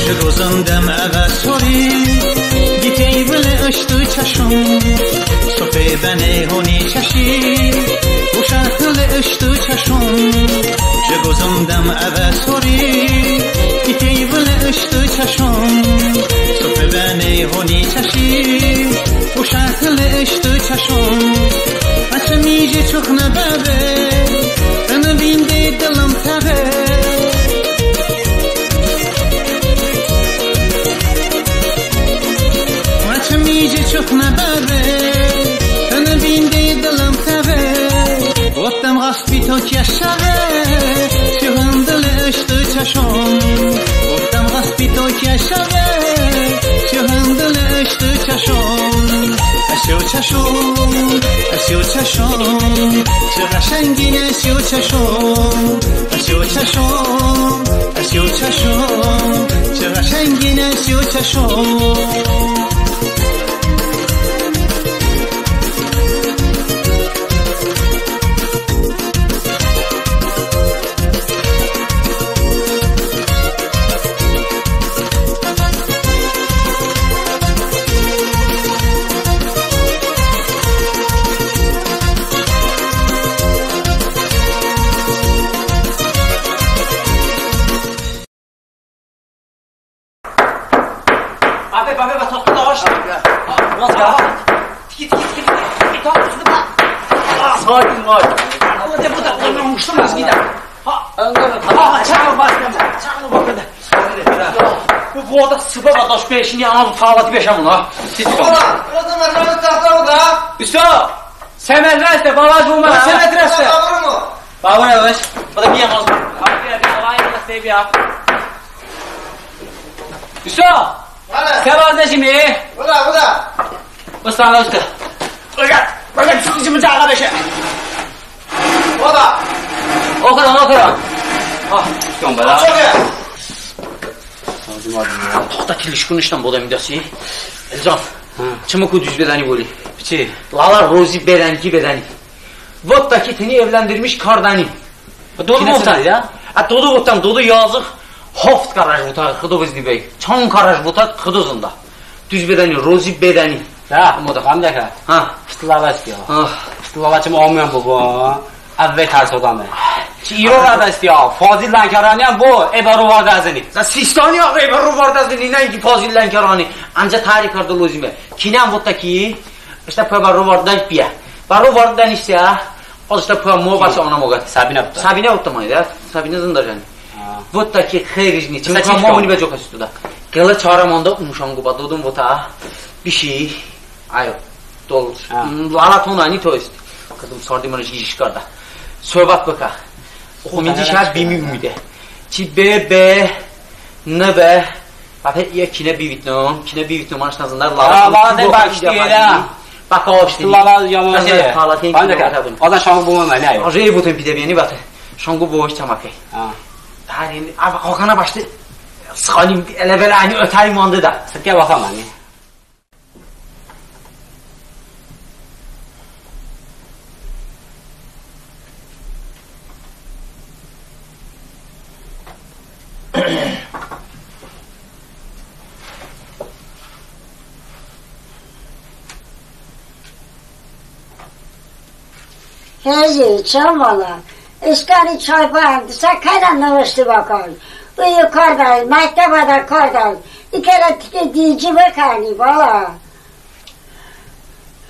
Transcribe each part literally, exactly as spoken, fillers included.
Çı qozındəm əvəsori, qitey vılı ıştı çəşon. Sofə bənə honi çəşi, uşaq qılı ıştı çəşon. Çı qozındəm əvəsori, qitey vılı ıştı çəşon. Sofə bənə honi çəşi, uşaq qılı ıştı çəşon. Əçəmi jə çok nəbəbe, ın vinde dılım təbe. Əçəmi jə çok nəbəbe, ın vinde dılım təbe. Votdəm ğəsbi to kə şəve, çı hındılı ıştı çəşon. Votdəm ğəsbi to kə şəve, çı hındılı ıştı çəşon. Əsyo çəşon, əsyo çəşon, çı qəşənginə əsyo çəşon. Əsyo çəşon, əsyo çəşon, çı qəşənginə əsyo çəşon. Bəbe, bəbe, bə, tostı da aç. Biraz qal. Tiki, tiki, tiki, tiki. Bir tane üstüne bak. Sakin ol. Ama de bu da, onu uçtum az gider. Ha. Önden. Ha, çağır bastım. Çağır bastım. Bu, bu oda sıba var, daş beşini, ama bu tavlatı beşem ona. Siz çıkın. Ola, orada var, orada tahta orada. Üstü. Səməd rəstə, balac olma, səməd rəstə. Baba, yavaş. Bu da bir yavaş. Abi, abi, abi, abi, abi. Üstü. Hələ. Səməd nə kimi? Bu da, bu da. Bu sana üstü. Hocam, hocam, sıkıcımı çağla beşe. O da. Oxuram, oxuram. Ha, üstü, bala. Çok iyi. Toxta, tilişkun iştən bodəm idəsi. Elcan, çımı ku düz bedəni boli. Piçi. Lala rozi bedəni ki bedəni. Votdə ki, tıni evləndirmiş kardəni. Dodu votdən ya? Ə, dodu votdən, dodu yazıq haft qardaş votə, Xıdo vızdı bəy. Çan qardaş votə, Xıdo zındə. Düz bedəni, rozi bedəni. Ya, moda, xanım dəxə. Ha. Fıtılava istiyor. Ha. Fıtılava çımı olmayan bu, bu. Əvvəl tərsodanı. Çi İro vardə istiyor. Fazil Lənkərani bu, e, bə ro vardə əzıni. Sə Sistani, e, bə ro vardə əzıni, nəinki Fazil Lənkərani. Ancaq tarix kardə lozime. Kinən votdə ki, işte, pı bə ro vardə biyə. Bə ro vardə niştə, az işte pı mo bəs ona moqət. Sabinə votdə. Sabinə votdə mı ya? Sabinə zındə yəni. Ha. Votdə ki, xeyr işni. Çünki mo mıni bə coka sütüdə. Qılı çarə mandə umşanqo bə dodum votə. Bişi. Ayo, dol. Ha. Lala to nəni, to ist. Qıdım sardı mınış iş kardə. Söhbət bıkə. Oxuminci şə bimi umide. Çi be, be, nıbe. Bəpe, e, kinə bivitnım, kinə bivitnım, manış nəzındə, lala. Ha, lala, de baxış diyə. Baxış diyə. Lala, yaman. Azən şanqo bıvon, nə? Azən bıvon, pidə biyəni, bəpe. Şanqo bıvon, çəməkəy. Ha. Dərin, a, xanə başdı. Sıxanim, elə-belə, əni ötəy mandə də. Sıxıya baxam, əni. Hezi, çəmə bala, ışkəni çay bəndisə, kəynən nıvıştə bıkən. Bıyo kardəni, məktəbədə kardəni, i kərə tikə dinci bıkəni, bala.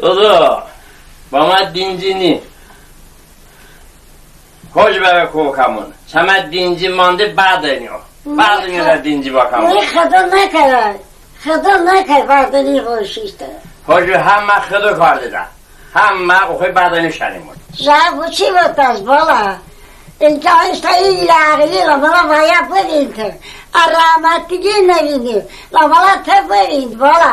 Dodo, bəmə dinci ni. Hoci bəbe ko kəmon. Çəmə dinci mandə bədəni. Bədəni də dinci bıkəmon. Ni, Xıdo nəkə, Xıdo nəkə bədəni hoşiştə. Hoci həmə Xıdo kardedə. Həmə oxoy bədəni şənimon. Jə, bu çi votəş, bala? İnsan işte, illa ağıli, ləmələ vəyə bıvintı. A rəhmətigi nıvini. Ləmələ tı bıvint, bala.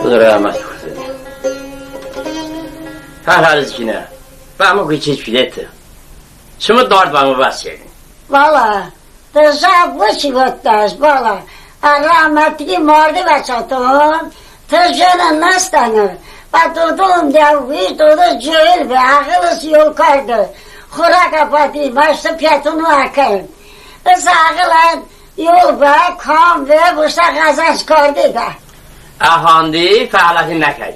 Xıdo rəhmət. Fərhariz kinə. Bəmı ki çiç pidəti. Çımı dard bəmı bəs çəkın. Bala, tı jə bu çi votəş, bala. A rəhmətigi mardı bəçəton, tı jönə nıstənı. Bə Dodo ım diə vey, Dodo cəhil be, əğılış yol karde. Xorəkə bə di, maştı piyətonı əkən. Isə əğılən yol be, kam be, boştə qəzənc karde də. Ə handi fəaləti nəkəy.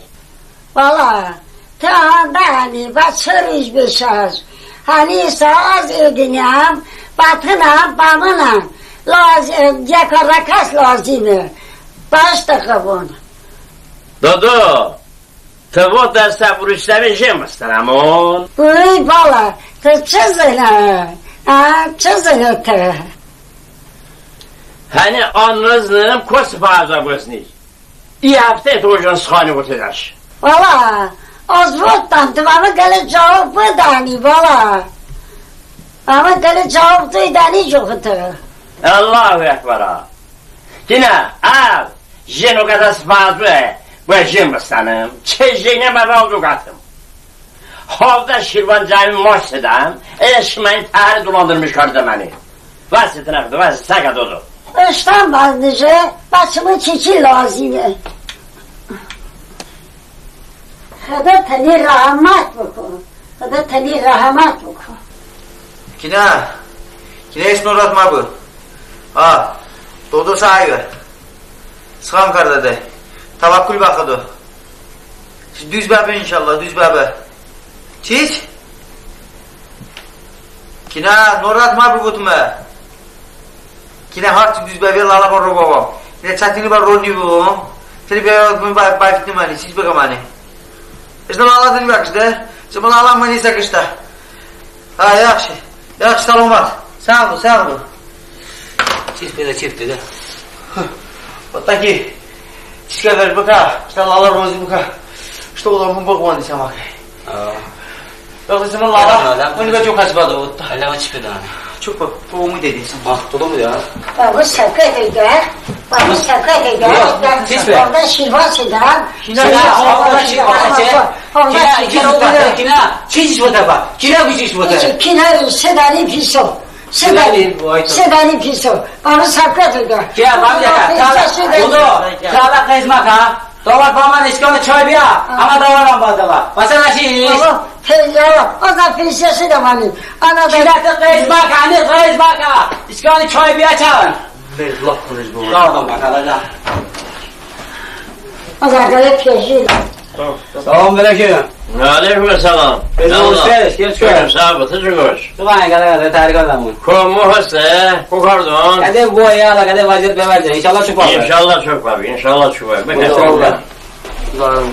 Valla, tı hande həni, bə çı ruj beşəş. Həni isə az edinəm, bə tınəm, bə mınəm. Lazim, yəkə rəkəs lazime. Bəş dı qıvon. Dodo, tı votə sə Rüstəmi jin bıstənəmon? Uy, bala, tı çı zınə? Ə, çı zınə tı? Həni an rıznım, kos fərzə bızni. İ həftə tı ojən sıxani votedəş. Bala, az votdəm, tı bəmı qılə cəvob bıdəni, bala. Bəmı qılə cəvob doydəni coxı tı. Allahu Ekbərə. Kinə, əv, jin o qədəs fərzə, bıə jin bıstənım. Çı jini bə vəv doqətım. Havdə Şirvan cəmi maç sedəm, elə şıməni təhəri dolandırmış kardə məni. Vəs tınə, vəs, səqə Dodo. Iştən bəzıni, bə çımı çiçi lazime. Xıdo tıni rəhmət bıko. Xıdo tıni rəhmət bıko. Kinə, kinə, hiç norahat məbı. A, Dodo sahibe. Sıxan kardədə. Təvəkkül bə Xıdo. Düz bəbe, inşallah, düz bəbe. Çiç? Kinə, norahat məbı, votəmə. Kinə, har çi düz bəbe, Lalə bə ro bəbəm. Kinə, çətini bə ro nıbıbəm. Tini bə, bə, bə fitni məni, çiç bıkəm məni. Iştə Lalə tıni bəkıştə. Çımı Lalə mıni sə kıştə. Ha, yaxşı. Yaxşı, səlomət. Sağ ol, sağ ol. Çiç bedə, çiç bedə. Votə ki, çiçkə ver bıkə, ıştə Lalə rozi bıkə. Iştə odəmon bığvanə çəmə kə. Ha. Yoxsa ıştə Lalə, ıni bə co kəs bədə votə. Hələ o çiç bedə. Çok bə, bu umut edirsən. Ha, bu da mı ya? Bə, bu səbkə edə. Bə, bu səbkə edə. Çiç be? Orada şirvası da. Kinə, orada şirvası. Kinə, çiç votə, kinə. Çiç votə bə. Kinə, bu çiç votə. Kinə, sedəni piso. Sedəni, sedəni piso. Bə mı səbkə edə. Kinə, bə mı dədə. Dodo, kələ qızmə kə. Dodo, bə mı nişkoni çay bıya. Əmə dəvarəm bə dədə. Bəsə nəşi? Baba, teyyə, o da pisə sedə məni. Ana da. Kinə, tı qızmə kə, həni qızmə kə. Nişkoni çay bıya çəvon. Ver, lap qılınc bıvın. Sağ ol, bə dədə. Az əqələ peşin. Salam əleykum. Əleykum səlam. Bezə, xoş gəlmiş, gəl. Sağ ol, tı xoş. Tı bənə qədə, qədə, tərik adəmon. Komu heste, ko kardon? Qədə boya, hələ qədə vəziyyət bə vəziyyət. İnşallah çok var. İnşallah çok var, inşallah çok var. Bəkə. Sağ ol.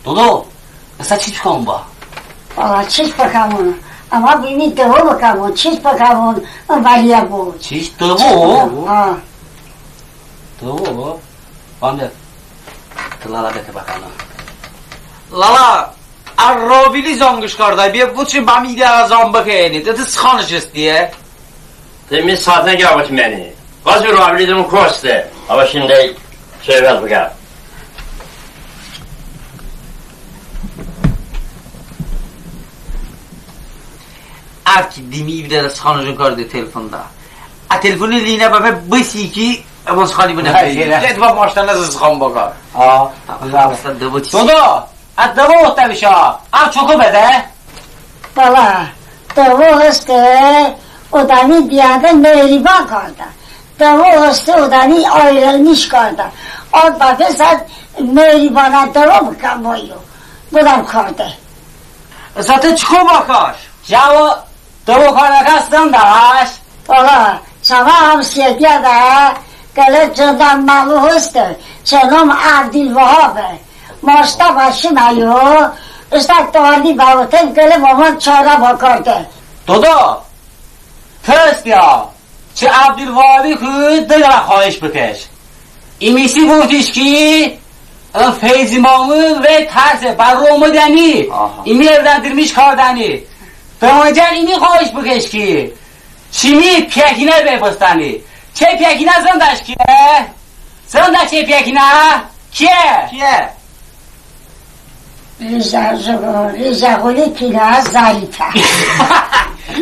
Dodo, ısə çiç bıkəmon bə? Valla çiç bıkəmon, əmə bımi dıvo bıkəmon, çiç bıkəmon, ım vəliyə bo. Çiç, dıvo? Ha. Dıvo? Bəndə. Tı Lalə bıkə bəkənən. Lalə, ə Ravili zanqış kardə, bə, bu çı bəmi diə zəng bıkəni, tı, tı sıxanış hıste. Tı mi sətnə qəvət məni. Bəs Ravili dımi koste. Əvə şində söhbət bıkə. Əv ki dımi bıdə, sıxanışon kardə telefonədə. Ə telefoni linə bəbe bısi ki, əmə sıxani bınə. Hə, bə maştə nəsə sıxan bıkə. Ha. Dodo! Ə dıvo votəbişə, əv çoko bedə? Bala, dıvo hıste, odəmi diyədə mehriban kardə. Dıvo hıste, odəmi ayrılmış kardə. Ad bəbe sə mehribanə dıvo bıkə moyo. Bıdəm kardə. Isə tı çoko bəkəş? Cəvo Dıvo kardəkəs zındəş? Bala, çəmə həmsiyətiədə qılə cıvon məlu hıste, çı nom Əbdulvəhabe. Maştə bəşinə yo, ıştə dardi bəvote, qılə bə mı çarə bıkarde. Dodo, tı hıstıya, çı Əbdulvəhabi ku dı qılə xahiş bıkəş. İmisi bıvotış ki, ım Feyzi mamu vey tərse bə ro mıdəni. Aha. İmi evləndirmiş kardəni. Bə mı cən ımi xahiş bıkəş ki, çımi piyəkinə bəy bıstəni. Çəy piyəkinə zındəş kiye? Zındəş çəy piyəkinə? Kiye? Kiye? Rizəğuli kinə Zərifə.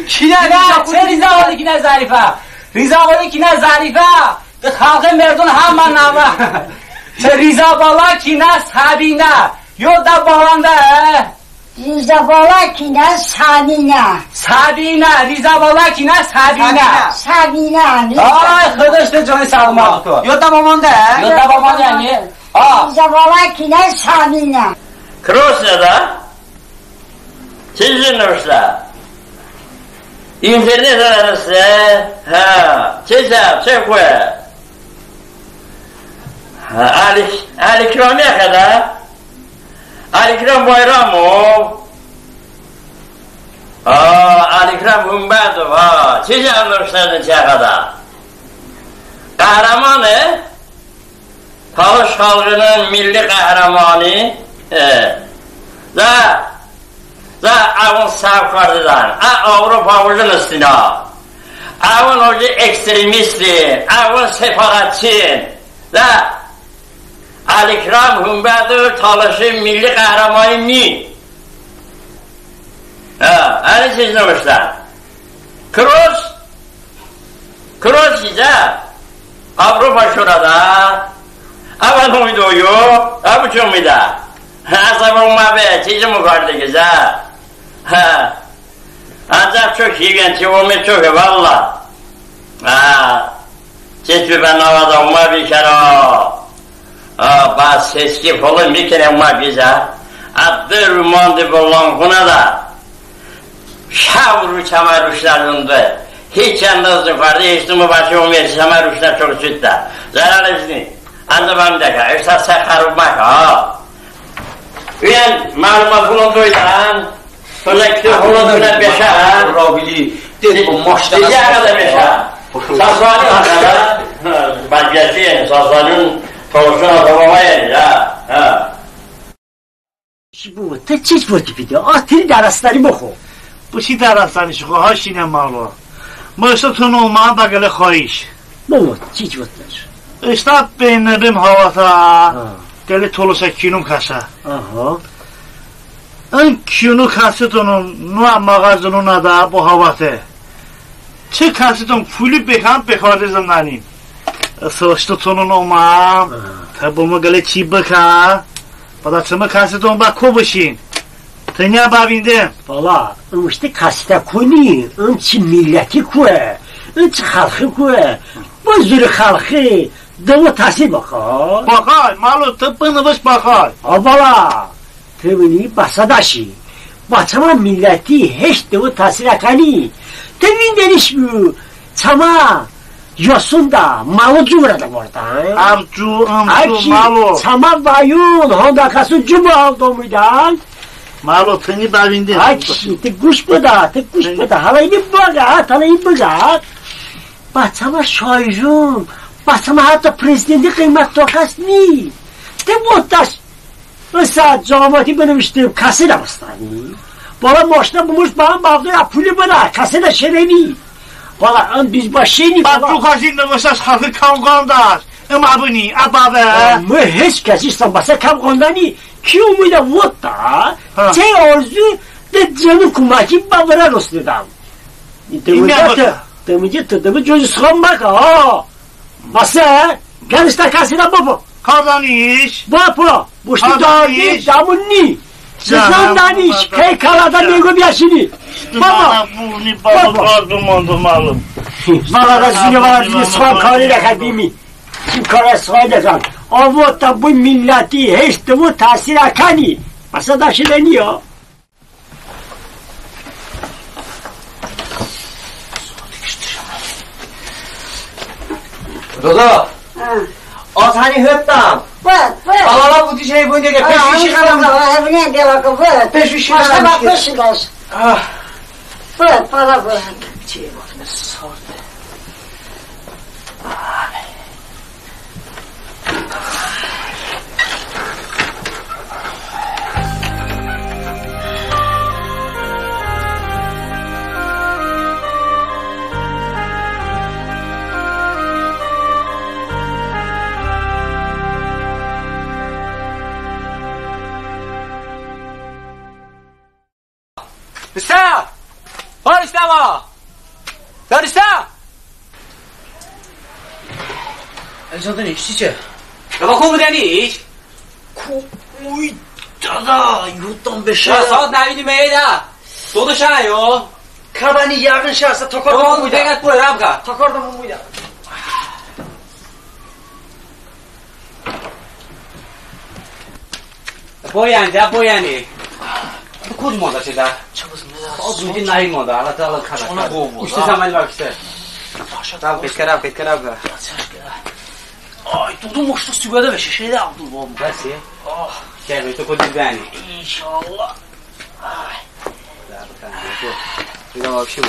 Kinə, çı Rizəğuli kinə Zərifə? Rizə bala kinə Zərifə, de xəlği merdon həmə nəvə. Çı Rizə bala kinə Səbinə, yodə balədə. Rizə bala kinə Səbinə. Səbinə, Rizə bala kinə Səbinə. Səbinə, Səbinə. Ay, Xıdo ıştə coni sağlım bıko. Yodə babədə. Yodə babədə, yəni. Ha. Rizə bala kinə Səbinə. Kıros nədə? Çiçi nıvıştə? İnternet arası, hə, çiçi, çiçi koye? Hə, Əli, Əlikrami həxədə? Əlikram Bayramov. Ha, Əlikram Humbətov, ha. Çiçi nıvıştə çəy həxədə? Qəhrəmani? Talış xəlğinin milli qəhrəmani, e, də, də əvon səv kardedən, ə, Avropa ujin ıstinə. Əvon ujin ekstremistin, əvon separatçin, də Əlikram Humbətov Talışin milli qəhrəmani ni. Hə, əni çiç nıvıştə? Kıros, Kıros çiçe? Avropa şoradə. Əvən oydə oyo, əbu çomiydə. Hə, səbə omə be, çiçi mı karde ki, hə. Hə. Əncəx çok hiyvən, çı omi çoke, valla. Hə. Çiç bə nəvədə omə bikərə. Ə, bə seçki polo mıkənə omə bizə. Ə, dı rumandi bə Lankxonədə. Şəv ru çəmə ruşnə zındə. Hiç əndəz nıkarde, hiç nıbu bəşe, omi çəmə ruşnə çok çutdə. Zərəriş ni. Əndə bəmdə kə, ıştə sə xərob məkə, ha. Uyən məlumat bunun doydən. Sözə ki, holo dünə beşə, hə? Rabili, de, bu maşda. Bizə həxədə beşə. Sasani həxədə. Bəzgəçi, yəni, Sasaninin Tolşun adamı var yəni, hə, hə. Şi bu, tı çiç votipidi? A, tiri dərəsdəni bıxo. Bu çi dərəsdəni şıxo, ha, şinə məlo. Mı ıştə tonə omə bə qılə xahiş. Bıvot, çiç votnəş? Iştə beynəbim həvatə, ha, qılə tolışə kino kəşə. Aha. In kino kəsetonon noə mağazinonədə bo həvatə. Çı kəseton puli bekən, bekarde zındənim. Isıştı tonon oməm. Ha. Tı bo mı qılə çi bıkə. Bıdə çımı kəseton bə ko bışin. Tı niyə bəvindem? Bala, ın ıştə kəsetə ko ni, ın çı milləti koye, ın çı xəlxi koye. Bı zuri xəlxi dıvo təsir bıkə. Bıkə, məlo, tı bınıvış bıkə. A bala, tı bıni bəsə dəşi. Bə çəmə milləti heç dıvo təsir əkəni. Tı vindəniş bu çəmə yosunədə, məlo cu vırədə vardən. Əv cu, ım cu, məlo. Çəmə vəyon, honə kəso cu bə əv domidən. Məlo, tıni bəvindem. Ay kişi, tı quş bıdə, tı quş bıdə. Hələ imi bıqət, hələ imi bıqət. Bə çəmə şairon, bə çəmə hətta prezidenti ğıymətdə kəs ni. Tı votdəş. Isə cəmati bınıvıştım, kəsedə bıstəni. Bala maşnə bımış, bənə bəvdo, ə puli bıdə, kəsedə şedəni. Bala ın biz bə şedəni, bala. Bə cu kəsi nıvıştəş xəlxi kam qandəş. Imə bıni, ə bəbe. Mı heç kəsi ıştən bəsə kam qandəni. Ki omidə votdə, çəy arzu de cınu kuməki bə vırə rosnedəm. Dımi tı, dımi tı, dımi cınu sıxan məkə, ha. Bəsə, qəlıştə kəsedə bıbu. Kardəniş. Bıbu, buştı dardi, dəmun ni. Cızandəniş, kəy kələdə meqo biyəşini. Bıbu. Bıbu. Bıbu. Bıbu. Çim karə soy dəkən. Əv votdə bu milləti heç dıvo təsir əkəni. Bəsə dəşedəni ya. Dodo. Hə. Az həni hotdəm. Bıvot, bıvot. Balalar bu dişəy boyun dəqə peşvişi xanım. Bıvot, bıvot. Peşvişi xanım. Başla, bax, peşvişi. Ah. Bıvot, bala, bıvot. Çiçi votmə sardı. Isə! Barışdəmə! Barışdə! Əlican, dəni, işçi çe? Ya, bə ko bıdəni iş? Ko, oy, dədə, yoddan beşə. Ya, saat nəvini meydə. Dodo şə yo. Kəbəni yəğın şə, sə tokar. Tamam, bu dəqiqə bu, ya, bıqa. Tokar da bu, ya. Boyən, ya, boyəni. Bu kuz moda çedə. Çabız, nə də? O, bu gün nəyin moda, Allah Taala kada. Ona qov, iştə ha? Sən mənim bak iştə. Başa. Tamam, qetkərəm, qetkərəm. Ay, dudum uçdu, sübədə beşə, şeydə, Abdul baba. Bəs ya? Ah. Gəl, bir topu düzəni. İnşallah. Ay. Ya, bakalım, bu. Bir də bak şu.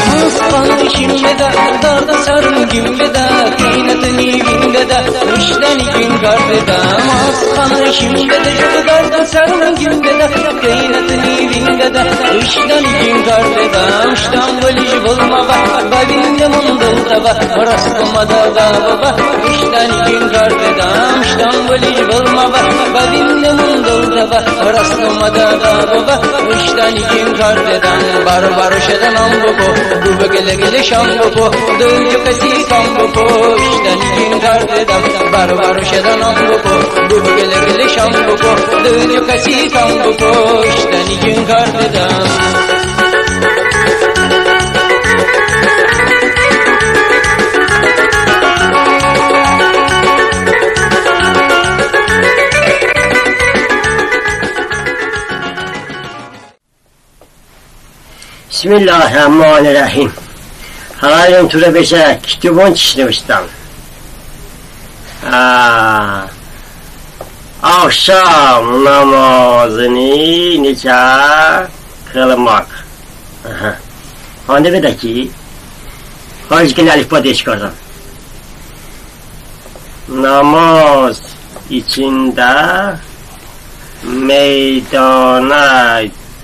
Masxanə şim bedə, dardə sərım gim bedə, keynətı nivin bedə, ıştəni kin kardedə. Masxanə şim bedə, dardə sərım gim bedə, keynətı nivin bedə, ıştəni kin kardedə. Iştən vıliş vılmə bə, bəvinde mındıl təbə, rastım mədə bə, bə, ıştəni kin kardedə. Iştən vıliş vılmə bə, bəvinde mındıl təbə, rastım mədə bə, bə, ıştəni kin kardedə. Baro-baro şedənən bıko, bıbı qılə-qılə şən bıko, dı-cı kəsi kən bıko, ıştəni kin kardedə. Baro-baro şedənən bıko, bıbı qılə-qılə şən bıko, dı-cı kəsi kən bıko, ıştəni kin kardedə. Bismillahirrahmanirrahim. Hələyən turə beşə, kitobon çiş nıvıştəm. A, axşam namazını neçə qılmaq. Aha. Handə bedə ki, xaric qılə əlifba deyiş kardəm. Namaz içində meydana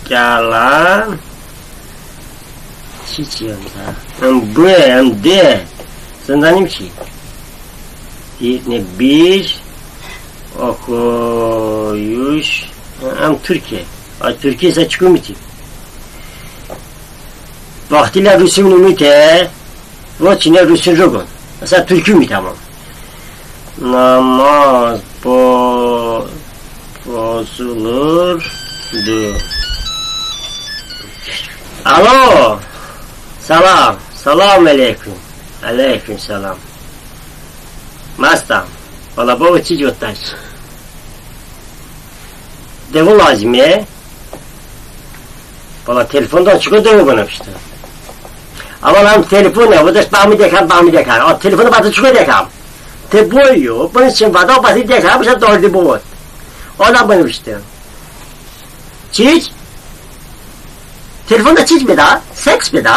gələn. Çiçi əm, hə? Əm B, əm D. Zındənim ki. Deyir, ne, bir oxuyuş, əm Türkiyə. Ay, Türkiyə isə çiku miti. Vaxtilə rusun umute, voçinə rusun roqon. Məsələn, türkü mi tamam. Namaz bo-, bozulurdu. Alo. Salam. Salam əleykum. Əleykum salam. Mastəm. Valla, baba, çiç votdəş? Devo lazime. Valla, telefonədən çoko devo bınıvıştı. Əvvəl həm telefon, e, votəş, bəmi dekəm, bəmi dekəm. A, telefonədə bəti çoko dekəm. Te boyo, bını çın vədə, bəti dekəm, bışə dardi bovot. Onə bınıvıştı. Çiç? Telefonədə çiç bedə? Seks bedə?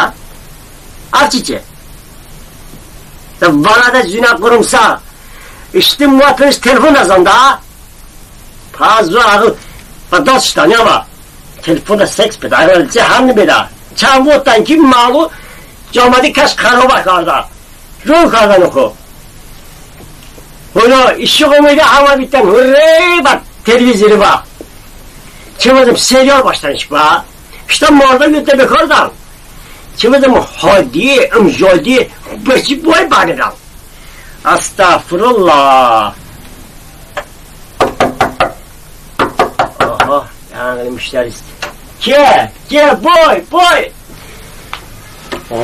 Əv çiçe? Sə vədə zunə qurumsa. İştı muəttəş telefonədə zındə. Pəzo əğıl bə dast ıştəni əmə. Telefonədə seks bedə, əğıl cəhənnəm bedə. Çan votdən ki, malı caməti kəş xərobə kardə. Ro kardən oxo. Holo işıq omeydə, həmə bitdən, hurre, bə televizori bə. Çımı vəzım serial başlamış bə. Iştə mardə götdə bekardən. Çımı vəzım hadi, ım jadi, bəçi boy bənirəm. Əstəğfirullah. Aha, yəni müştəri ist. Ke, ke, boy, boy. O,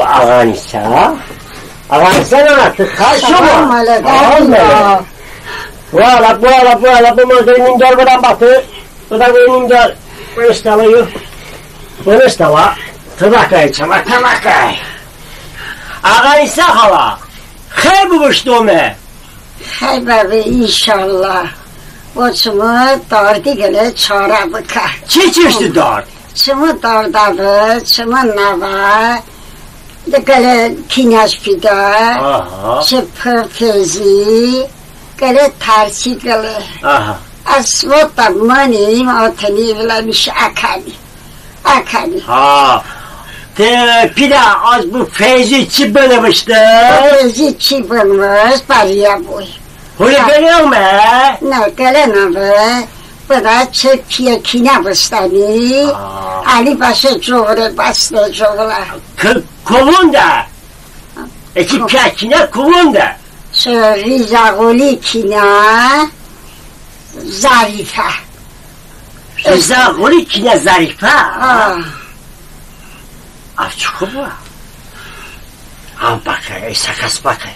Ağanisə. Ağanisə, nə, tı xəş şımə. Salam əleykum. Salam əleykum. Vələ, vələ, vələ, bu mızı nimcar bıdəm bəti. Bu da bu nimcar. Bu nıştələ yo. Bu nıştələ. Tınəkəy, çəmə tınəkəy. Ağanisə xalə. Xəy bıvıştome. Xəy bəbe, inşallah. O çımı dardi qılə çarə bıkə. Çiç ıştı dard? Çımı dardəbe, çımı nəvə Qılə kinəş pidə, aha, çı pı feyzi, qılə tərsi qılə. Aha. Az votə mınim, otəni vıləmiş əkəni. Əkəni. Ha. Te pidə, az bı feyzi çi bınıvıştı? Bı feyzi çi bınıvışt, bə riyə boy. Holə qılə nıbe? Nə, qılə nıbe. Bıdə çı piyə kinə bıstəni. Ha. Əli bəşe covre, bəste covre. Kı-, kovonədə? E, çı piyə kinə kovonədə? Çı Rzəğoli kinə Zərifə. Rzəğoli kinə Zərifə? Ha. Əv çoko bıə? Əv bəkə, e, sə kəs bəkə.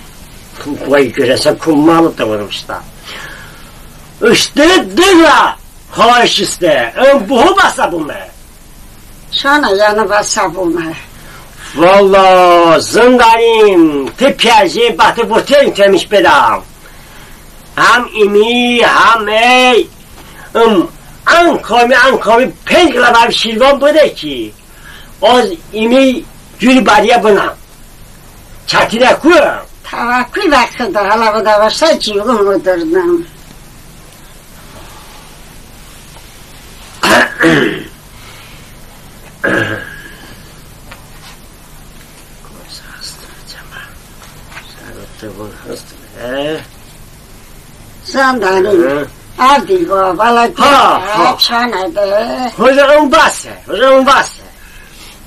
Vay, qırəsə komalı da vırmıştə. Iştı dılə xahiş ıstə, ım bıho bəsə bıme. Çanə, yəni bəsə bıme. Valla, zındənim, tı piyəzi bətı votənin, tı ımış bedəm. Həm ımi, həm əy, ım, ən kami, ən kami penc qılə bəy şirvan bıdə ki, az ımi guri bə riyə bınəm. Çətinə ku? Təvəkkül bə Xıdo, hələ bıdə bəştə cıvon odırdım. Zındənim. Hı? Əv diqo, vələ, ha, ha, çanə de. Hocam, ım bəse, hocam, ım bəse.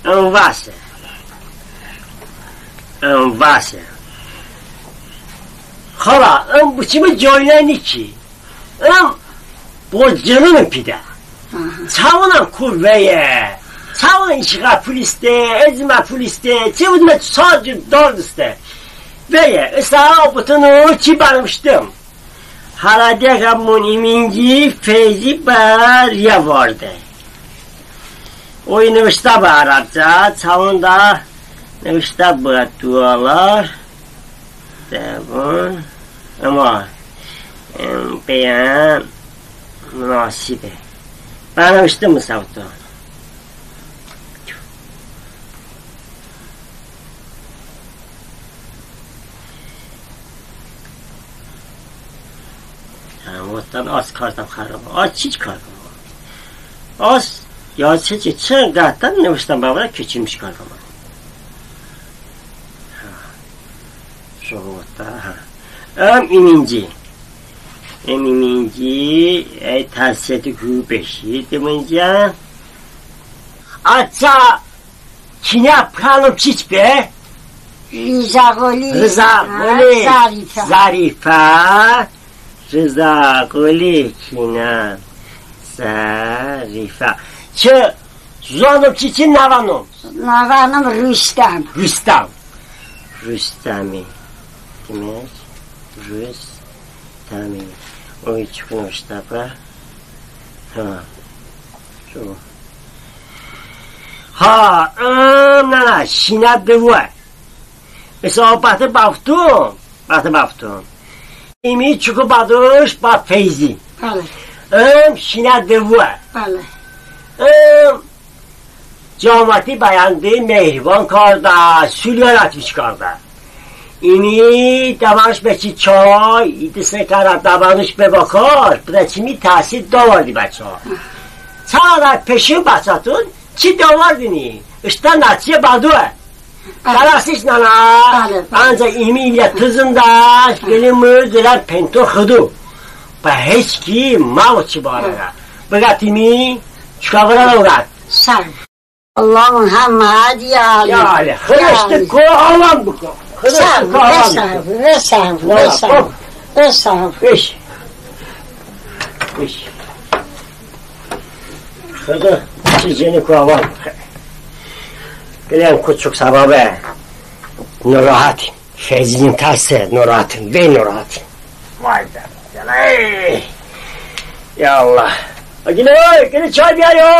Im vəse. Im vəse. Xala, ım bı çımı coynəni ki. Im bo cınonım pidə. Aha. Çəvonən ko veye. Çəvonən işıqə pul ıstə, ezimə pul ıstə, çəvonən çar cür dard ıstə. Veye, ısə bıtıno çi bənıvıştım. Hələ diyə ki, mınim ımi feyzi bə riyə varde. Oy nıvıştə bə ərəbcə, çəvonədə nıvıştə bə dualar. Dəvon. Əmma, ım, bəyən münasibe. Bənıvıştım ısə bıtı. Hə, votdən az kartım xərabə. Az çiç kartım? Az, ya çiç, çı qətdən nıvıştəm bəvədə keçirmiş kartım. Hə. Şoğu votdə, hə. Im iminci. Im iminci, əy, tərsiyəti ku beşi, deməncə. Açə Kinə pıə nom çiç be? Rzəğoli. Rzəğoli. Hə, Zərifə. Zərifə. Rzəğoli kinə Zərifə. Çı zıvon nom çiç, çı nəvə nom? Nəvə nom Rustəm. Rustəm. Rustəmi. Demək, Rustəmi. Oy, çiç nıvıştə bə. Ha. Şu. Ha, ım, nənə, şinə dıvoə. Mesela, bətı bəvotım, bətı bəvotım. Imi çoko bədış bə Feyzi. Bəle. Im şinə dıvoə. Bəle. Im cəmaəti bə yəndı mehribon kardə, sülhə rətmiş kardə. İmi dəvəniş be çı çay, idı se kərə dəvəniş be bə kar, bıdə çımi təsir dəvardi bə çay. Çəy peşo bəçəton çı dəvardini, ıştə nəticə bədoə. Bəle. Tələsniş nənə. Bəle, bəle. Ancəx imi ilə tı zındəş, qılə mı, qılə penton Xıdo. Bə heç ki məvo çı barədə. Bıqət ımi çokə vırə, bıqət. Sağ ol. Allahım Muhammed, ya Ali. Ya Ali. Xıdo ıştı ko avam bıko. Xıdo ıştı ko avam bıko. Sağ ol, sağ ol, sağ ol. Sağ ol. Beş. Beş. Xıdo ıştı ceni ko avam bıko. Qıləyən ko çok səbəbe norohətim. Feyzinin tərse norohətim. Vey norohətim. Vay be. Ey. Ya Allah. Qılə, qılə çay biyar yo.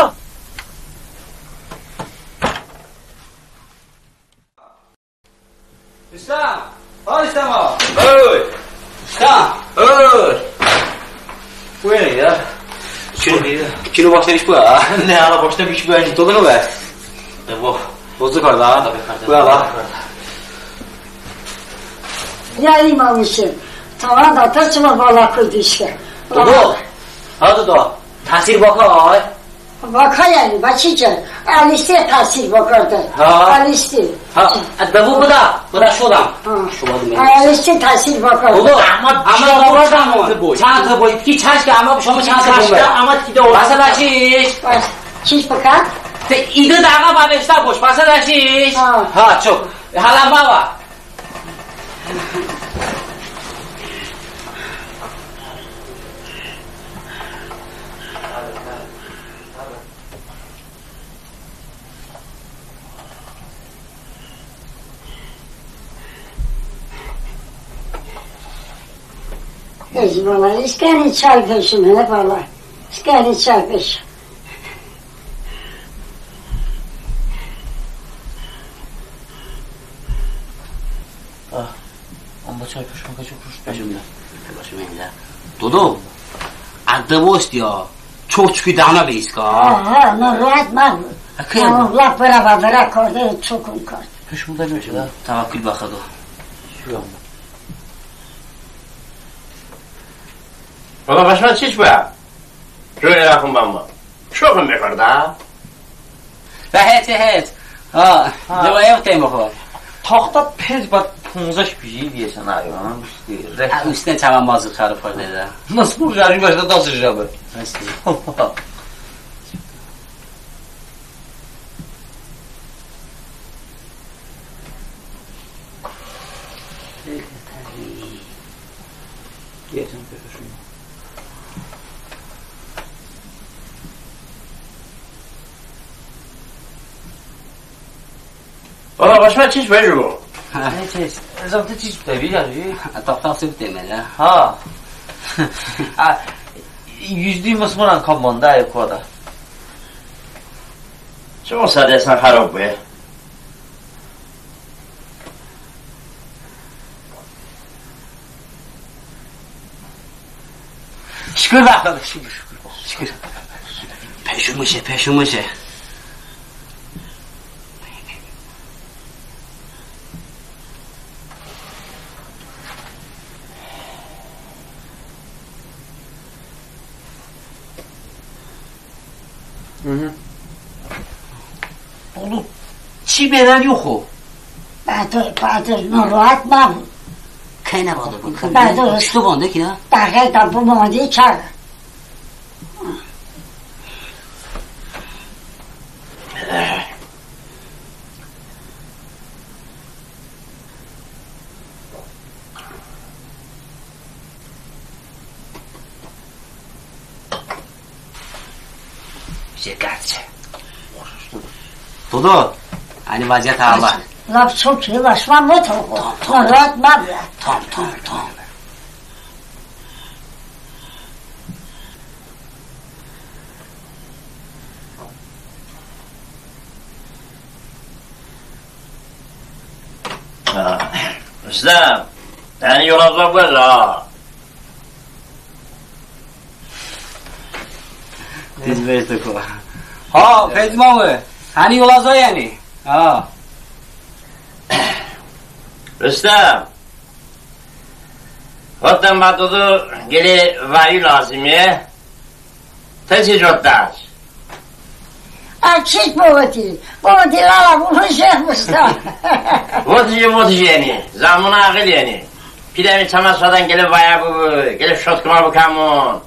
Rüstəm! Ha, Rüstəm ağa! Oy! Rüstəm! Oy! Bu ne ya? Kino, kino başlamış bu ha. Ne, hala başlamış bu, yani, dolu mu be? Ya, bu. Bozı kardə. Buyur, ala. Ya, İmam Hüseyn. Tamam da, tə çımı bala kuydu işkə. Dodo. Ha, dodo. Təsir bəkay. Bəkay yəni, bəkay ki. Əlisti təsir bəkaydı. Ha. Əlisti. Ha, e, de bu, bu da, bu da şodəm. Ha. Şodəm. Əlisti təsir bəkaydı. Dodo, amma, amma baba da mı? Çantı boy. Ki çaş ki, amma şomə çantı boy. Amma ki de o. Bəsə da şiş. Bəs, şiş bəkə? Te ide dəğə bəveştə boş, bəsə da şiş. Ha. Ha, çok. Hələ baba. Ey bala, iskəni çay beşim, he bala. İskəni çay beşim. Ha, amma çay beşim, kaç kuruş beşim de. Beşim de. Dodo, ədə boşt ya. Çok çünki dənə be iskə. Ha, ha, narahat məbə. Lap bərə bə bərə kardə, çokum kardə. Peşmon da beşim de. Təvəkkül bə Xıdo. Baba, bəşmə çiç bə? Jüre rəxım bəmə. Şoxım bekardə. Və heç, heç. Ha, ha. Cəvə ev teymo xo. Taxta pez bə ponzəş biji, deyəsən, ay, ha, üstü. Ha, üstünə çəvə mazı çarı fırdedə. Nasıl bu qəri bəşdə da sıcabı? Nasıl? Baba, bəşmə çiç bə jüqo? Hə. Çiç? Zəmtə çiç bıdə, bıdə, bıdə. Taxta sib deməli. Ha. Ha, yüzlük mısmıran komanda, ay, koda. Çımı sədə sən xərob be. Şukur bə Xıdo, şukur, şukur, şukur. Peşo mışe, peşo mışe. Hı hı. Oğlum, çi bedən yox o? Bədir, Bədir, narahat məbə. Kəy nə vaxtı bu? Bədir. Çı to bande ki nə? Dəqiqə bu mande çar. Dodo, əni vəziyyət hələ. Lap çok iyi, lap şımə mı to? Tam, tam. Rahat məbə. Tam, tam, tam. Ha, Rüstəm, həni yola zoə bıə la. Tez bə to ko. Ha, Feyzi mamu, həni yola zoə yəni. Ha. Rüstəm, votdəm bə Dodo qılə vəyu lazıme. Tı çiç votdəş? Ə, çiç bıvoti? Bıvoti lələ, bıvoti Şeyx Mıstan. Votış, votış yəni. Zəmonə əğıl yəni. Pidəmi çəmə soədən qılə vəyə bıbu, qılə şotkımə bıkəmon.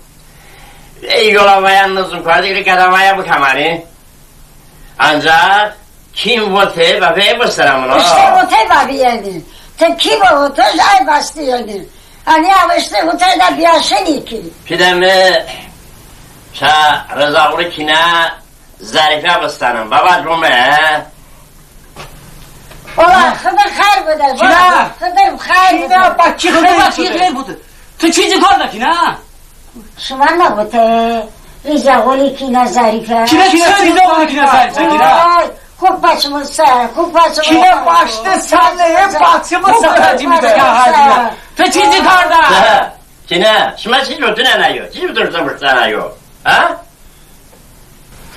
Ey, yolə vəyə nızım kardə, qılə qədə vəyə bıkəməni. Ancaq kim vote, bəpe bıstərəmon. İştə vote bəpe yəni. Tı ki bıvotış, əy bəste yəni. Əni əvıştı votedə biyəşeni ki. Pidəmi çə Rızaoğlu kinə Zərifə bıstənım. Baba cümə. Ola, Xıdır xəyr bıdə. Kinə? Xıdır xəyr bıdə. Kinə, bə ki xəyr bıdə. Tı çiçi kardə kinə? Şımə nıvote, Rızaoğlu kinə Zərifə. Kinə, kinə, Rızaoğlu kinə Zərifə, kinə. Ay, kop bəçımı sə, kop bəçımı sə. Kinə bəştı sə, ne, bəçımı sə. Tı çiçi kardə? Kinə, şımə çiç votışən əyo? Çiç votışən əyo? Hə?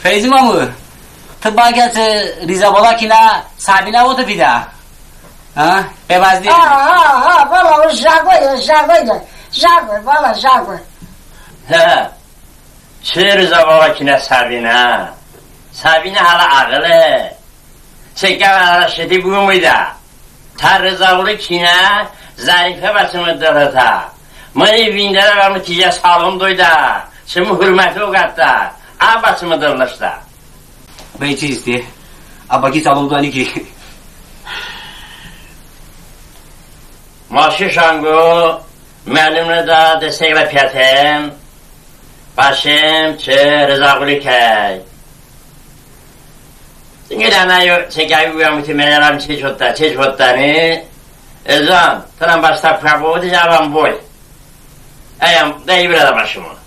Feyzi mamu, Tı bəqə çı Rizə bala kinə Səbinə vote pidə? Hə? Bə məzdi. Ha, ha, ha, valla, o jıqoye, jıqoye. Jıqo, valla, jıqo. Hə. Çı Rizə bala kinə Səbinə? Səbinə hələ əğıle. Çı qəm ələ şedi bıbu mıydə. Tə Rizəğulu kinə Zərifə bə çımı dırıtə. Mıni vindərə bəmı tijə salon doydə. Çımı hurməti oqətdə. Ə bə çımı dırılıştə. Bəy çiçi? Ə bə ki salon doydə ki. Maşi şanqo, məlume də, dəstəy piyəten. Bəşem çı Rizəğulu kəy. Zinqə dənə yo, çı qəvi bıəm ki, mələm çeç votdə, çeç votdəni. Elcan, tınən bəştə pıə bıvotış, əvən boy. Əyəm, dəy birədə bəşımon.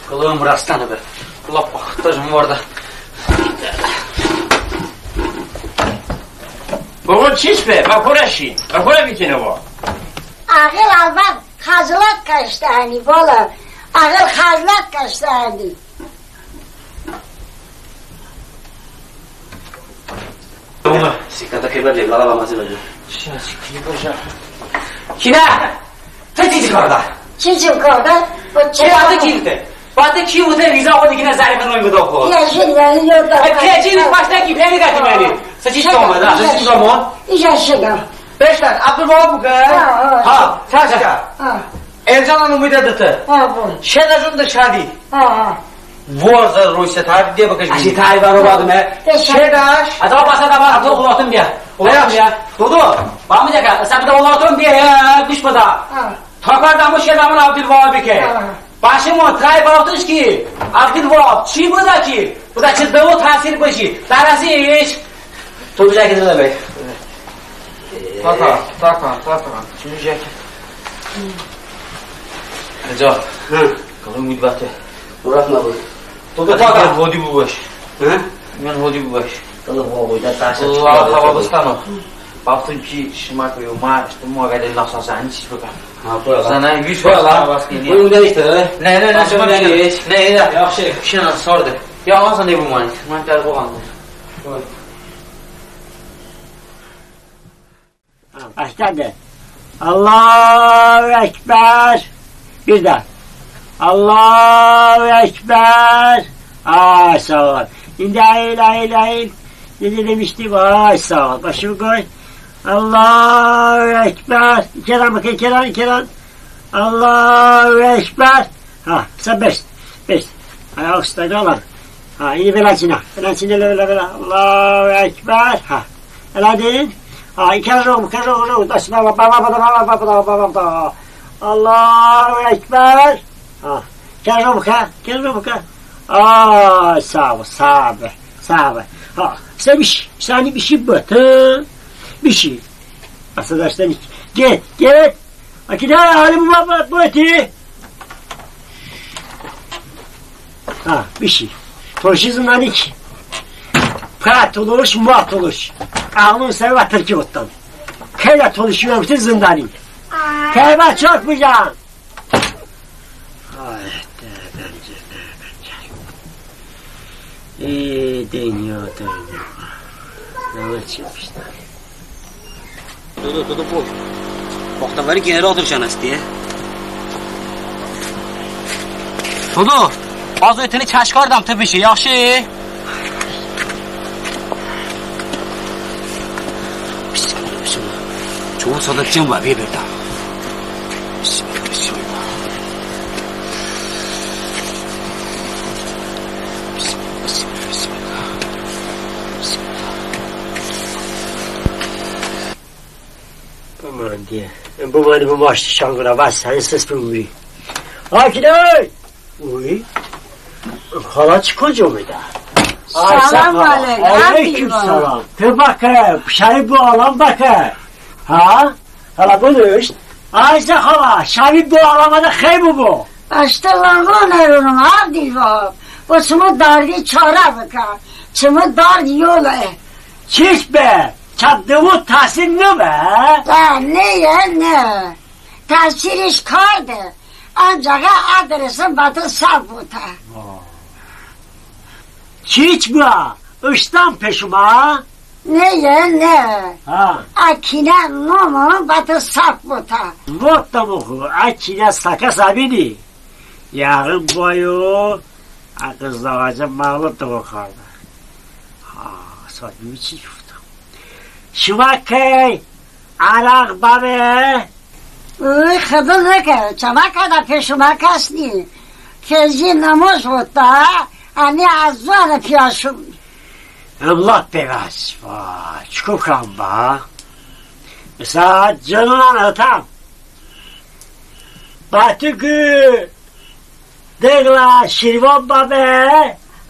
Qılığım rastəni be. Lap axıtdacım vardı. Bıvot çiç be, bə korə şin, bə korə bitinə bo. Əğıl əvvəl xəzlət kəşdəni, bala. Əğıl xəzlət kəşdəni. Kinə? Tı çiçi kardə? Çiçi kardə? Bə tı ki vote, bə tı ki vote Rizəğulu kinə Zərifə noy bıdə oxo? Ya, şin, ya, ya, da. Ə, tı çiçi başda ki, bəni qəti məni. Sə çiç domədə? Sə çiç domədə? İşə şinə. Beşdən, Əbdulvahab bıkə? Ha, ha. Ha, çaşə. Ha. Elcanən umide dı tı. Ha, bu. Şedəşon de şədi. Ha, ha. Vor zə roy se tari de bıkəş. Əşi tari baro badme. Şedəş. Ədə basa da basa, ovlatım biyə. Ovlatım biyə. Dodo, bəmı dəqə, sə bıdə ovlatım biyə, quş bıdə. Ha. Təkər dəmə şedəmon Əbdulvahab bıkə. Ha. Bəşımon, tı bəvotiş ki, Əbdulvahab çi bıdə ki, bıdə çı dıvo təsir bıkə. Dərəsiş. To bıcə ki, dılə bəy. Təkər, təkər, təkər. Çımı jəki. Əcə. Hı. Qılım müdbəti. Murat nəbı? To da təkər. Hodi bıbəş. Hı? Mən hodi bıbəş. Qılım hodi bıbəş. Allah, hava bıstəno. Baxtım ki, şımə ki, yo, ma, işte, ma qədə nasəsə, hani çiç bıkəm. Ha, bura. Sənə yüz bura. Bıkəm. Bunu dəyişdir, hə? Nə, nə, nə, şımə nə, nə, nə, yaxşı. Şınə sordu. Ya, olsa nə bu məni? Mən təqo qaldı. Buyur. Başladı. Allahu Ekber. Bir də. Allahu Ekber. Ay, sağ ol. İndi əyil, əyil, əyil. Necə demişdim? Ay, sağ ol. Başımı qoy. Allahu Ekber. İki dənə, iki dənə, iki dənə. Allahu Ekber. Ha, sən beş, beş. Ayaq üstə qalan. Ha, indi beləsinə. Beləsinə elə, belə, belə. Allahu Ekber. Ha. Elədin. Ha, iki kərə bıkə, bıkə, bıkə. Dəsmə, bıkə, bıkə, bıkə. Allahu Ekber. Ha. İki kərə bıkə, iki kərə bıkə. Ay, sağ ol, sağ ol, sağ ol. Ha, sən bişi, sən bişi bıtı. Bişi. Asıl dərsdən get, get. Əkidə, əlim bıbə, bıti. Ha, bişi. Tolışi zındəni ki. Pə tolış, ma tolış. Əğlın səvi və tırki votdən. Xeylə tolışi votdən zındəni. Kəybə çok bıcən. Ay, dəbən, dəbən. Ey, dünya, dünya. Nə var ki, işte. Dodo, dodo, boş. Vaxtı var ki, general duruşan esti. Dodo, az öteni çaş kardım, tıbbi şey, yaxşı. Bismillah, bismillah. Çoğu sadıqcım var, bir bir daha. Bismillah, bismillah. Bismillah, bismillah, bismillah. Bismillah. Aman diye. Bu məni bu maşdı şanqıra, bəs səni sıs bıburi. Akine! Uy. Xala, çı konco meydə? Salam əleykum. Əleykum salam. Tı bəkə, şəvi bu aləm bəkə. Ha? Hələ bınışt. Aysə xala, şəvi bu aləmədə xəy bıbu. Bəştə lağon əronım, Əbdulvahab. Bo çımı dardi çarə bıkə. Çımı dard yole. Çiç be, çə dıvot təsir nıbə? Hə, ne ye, ne. Təsiriş kardə. Ancəx ə adresim bətı səv votə. Çiç bə, Iştəm peşımə? Ne ye, ne. Ha. Ə kinə nomo bə tı səf votə. Votdəm oxo, ə kinə səkə səbini. Yəğın boyo, ə qızlavacə məğlub dıvo kardə. Ha, səbini çi qıftəm. Şımə kəy ərəğ bəbe? Uy, Xıdo nıkə, çəmə kədə peşımə kəs ni. Feyzi nomoz votdə, əni əz zoə piyə şum. Im lap bevəz, va, çiku kəm bə? Isə cınonən ətəm. Bə tı qılə deqlə şirvan bəbe.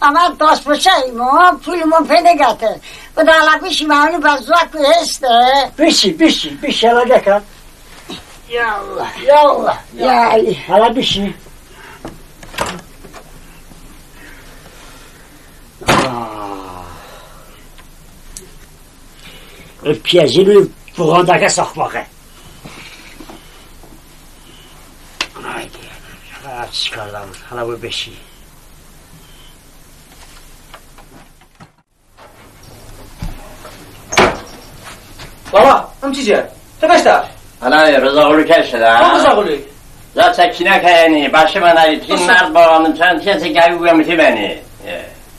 Əmə dastpoçəyimo, pulımon pe nıqəte. Bıdə hələ bişim, əvoni bə zoə ku heste. Bişi, bişi, bişi, hələ qəkən. Ya Allah, ya Allah, ya Əli. Hələ bişi. Aa. Piyəzini buğandəkə saxmaqe. Haydi. Hələ çıkardım, hələ bu beşi. Lala, ım çiçe? Tı bəştə? Hələ Rıza oğlu kəşədə. Rıza oğlu. Ya çəkinə kəni, bəşi mənə, çin mərd bağlandım, çən çəsə gəvi bu əmti məni.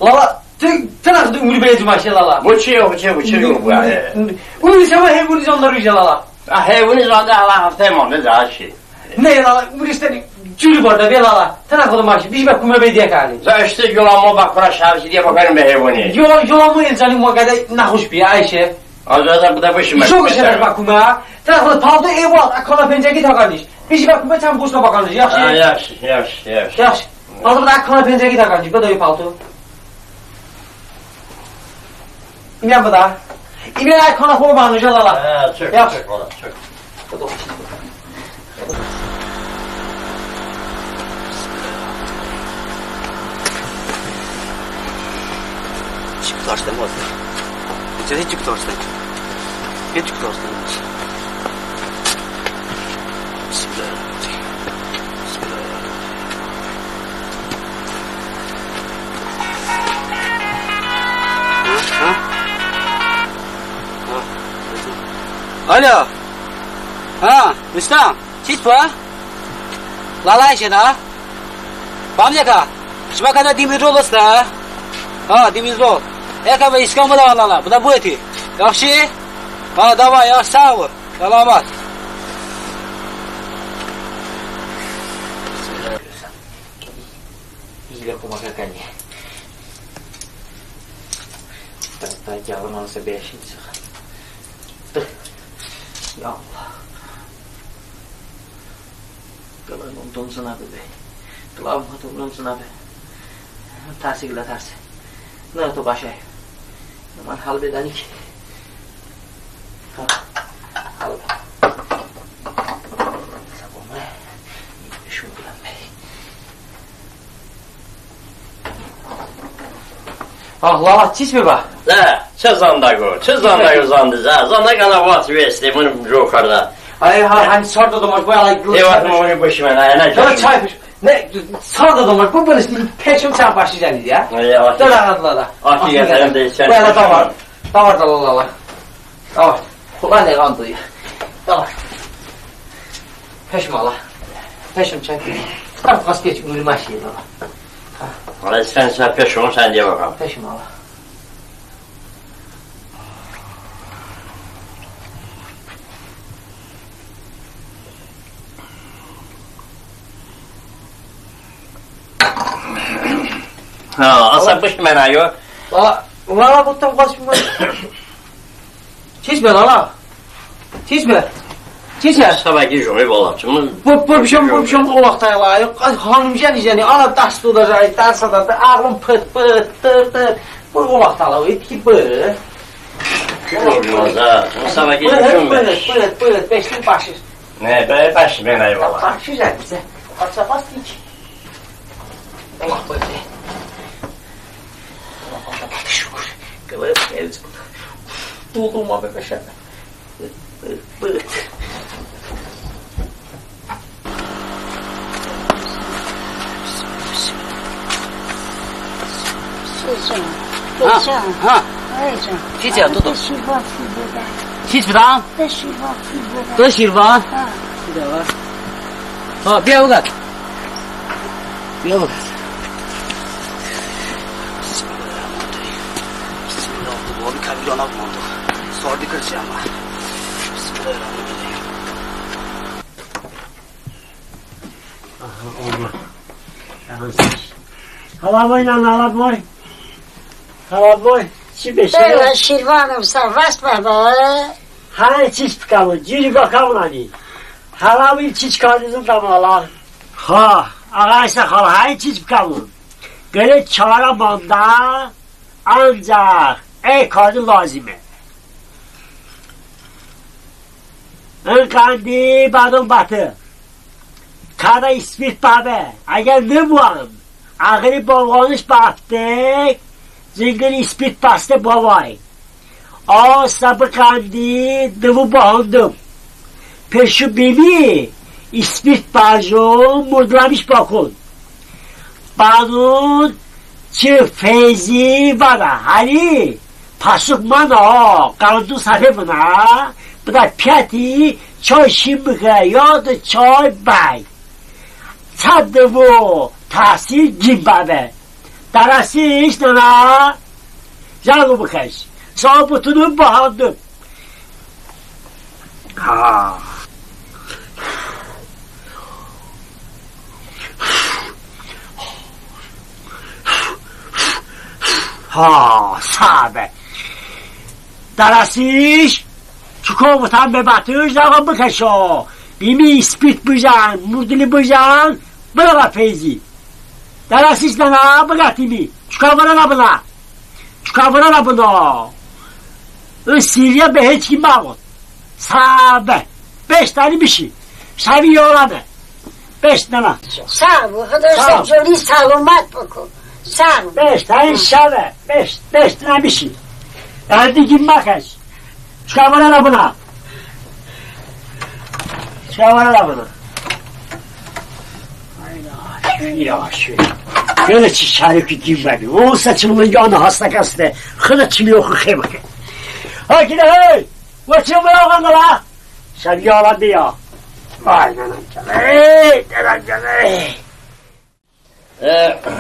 Lala, tı, tı nəxədə umri bə cümə şe, lala? Bu çi yox, bu çi, bu çi yox, bu, e. Umri çəmə heyvoni zonda rujə, lala. A, heyvoni zonda hələ haftə mandə, daha şey. Ne, lala, umri ıştəni cürü bardə be, lala. Tı nəxədə maşe, bişi bə kumə bə diyə kəni. Zə ıştə yoləmə bə kura şərji diyə bəkənim bə heyvoni. Yolə, yoləmə el cəni mı qədə nəxoş biyə, Ayşe. Azədə bıdə bışi mə. Şo şədə bə kumə. Tı nəxədə palto ev var, ə kanə pencəki takəniş. Bişi bə kumə çən boşla bəkəniş, yaxşı? Ha, yaxşı, yaxşı, yaxşı. Yaxşı. Palto bıdə, ə kanə pencəki takəniş, bıdə palto. İmən bıdə. İmən ə kanə xo bəkəniş, lala. Hə, çok, yaxşı. Çok, lala, çok. Çık taştan bak. Hiç çık taştan. Hiç çık taştan. Bismillahirrahmanirrahim. Bismillahirrahmanirrahim. Hı? Hı? Hı? Alo. Ha, Rustam, çiç bə? Lala, Ayşe də? Bəm, əkə. Şımə kədə Demiryol heste. Ha, Demiryol. Əkə bə İstanbul, lala. Bıdə bıəti. Yaxşı? Ha, davay, yaxşı, sağ ol. Səlamat. İzlə komə kəni. Tə, tə, gəvın alsə beşin sıxa. Tı. Ya Allah. Qılım donzınə bıbe. Qılım donzınə bıbe. Tərsi qılə tərsi. Nə to başay. Mən hal bedəni ki. Ha, al. Sabunla. Şunu bilen bey. Ah, lala, çiç bə bə? Də, çı zandəqo, çı zandəqo zandi, zə, zandəq hələ vaxt veste, bunu co kardə. Ay, ha, hani sardı domaş, bu hələ. E, vaxt mı bunu boşmə, nə, nə. Hələ çay piş. Ne, sardı domaş, bu bınış peşım çay başlayacağım ya. Ay, ya, vaxt. Dur, dur, dur, dur. Vaxt gətirəm də içən. Bu hələ tamam. Tamam, tamam, tamam. Tamam. Ulan ne qandı ya. Tamam. Peşim ala. Peşim çək. Tamam, az keç, ümrüm aşıyır ala. Ha. Ala, sən, sən peşim, sən deyə baxam. Peşim ala. Ha, asa bış mənə yo. Lala, lala, bıtım qaç bə. Çiç bə, lala. Çiç bə. Çiç bə. Səbəki jüri balam, çımı. Bu, bu, bışım, bu, bışım, o vaxt ayla. Yox, xanım jəni, jəni, ala, dast oda jəni, dast oda, ağlım pıt, pıt, tır, tır. Bu, o vaxt ala, etki bu. Kim olmaz ha? Səbəki jüri. Buyur, buyur, buyur, beşlik başlıq. Ne, be, bəş, mənə eyvallah. Bax, şu cərimizə. Bax, bax, dik. Allah qoy be. Allah, Allah, Allah, şükür. Qılıq, elcik. Doldurma be, bəşə. Bıt, bıt. Sözüm. Ha, ha. Çiç, dodo? Çiç bıdəm? Tı şirva, tı şirva. Ha. Ha, biya bıqət. Biya bıqət. Bismillahirrahmanirrahim. Bismillahirrahmanirrahim. Sardi kırdı ama. Bismillahirrahmanirrahim. Aha, oldu. Hələ boy, nənə, hələ boy. Hələ boy. Çi beşe? Bə, şirvanım, sə vəs bəbə. Hə, çiç bıkəmon, ciri bıkəmon həni. Hələ bil çiç kardezın dəmələ. Ha, ağaysə xalə, hə, çiç bıkəmon. Qılə çarə mandə, ancəx əy karde lozime. In qəndi bədon bətı. Kədə ispirt bəbe, əgər nıbuən, əğıri bovğanış bəftə, cınqır ispirt bəstə bovay. Əsə bı qəndi dıvo bıhandım. Peşo bımi, ispirt bəjon, murdıləmiş bəkon. Bənon çı feyzi vədə, həni, pasuk mıno, qəndon səpe bınə, bıdə piyəti, çay şin bıkə, ya da çay bəy. Çə dıvo təsir qin bəbe. Dərəsiş nənə, zənqo bıkəş. Sə bıtınım bıhandım. Ha. Ha, səbe. Dərəsiş, çoko votən be bətış, zənqo bıkəşo. Bımi ispirt bıjən, murdili bıjən, bırə feyzi. Dərəsiş nənə, bıqətimi. Çokə vırə nəbınə. Çokə vırə nəbınə. In sirriyə bə heç kim məvot. Səbe. Beşt həni bişi. Şəvi yolə be. Beşt nənə. Sağ ol. Xıdo sə coni səlomət bıko. Sağ ol. Beşt həni şəve. Beşt, beşt nənə bişi. Hə, diqi məkəş. Çokə vırə nəbınə. Çokə vırə nəbınə. Ay, ya, şu. Qılə çi şərifi qin bəbi. Onsə çımı yanı hastə kəsdi. Xıdo çımı yoxu xe bıkə. Ha, qılə hey. Və çımı yoxu qılə. Şəvi yolə be ya. Vay nənəm canım. Ey, nənəm canım. Ey. E,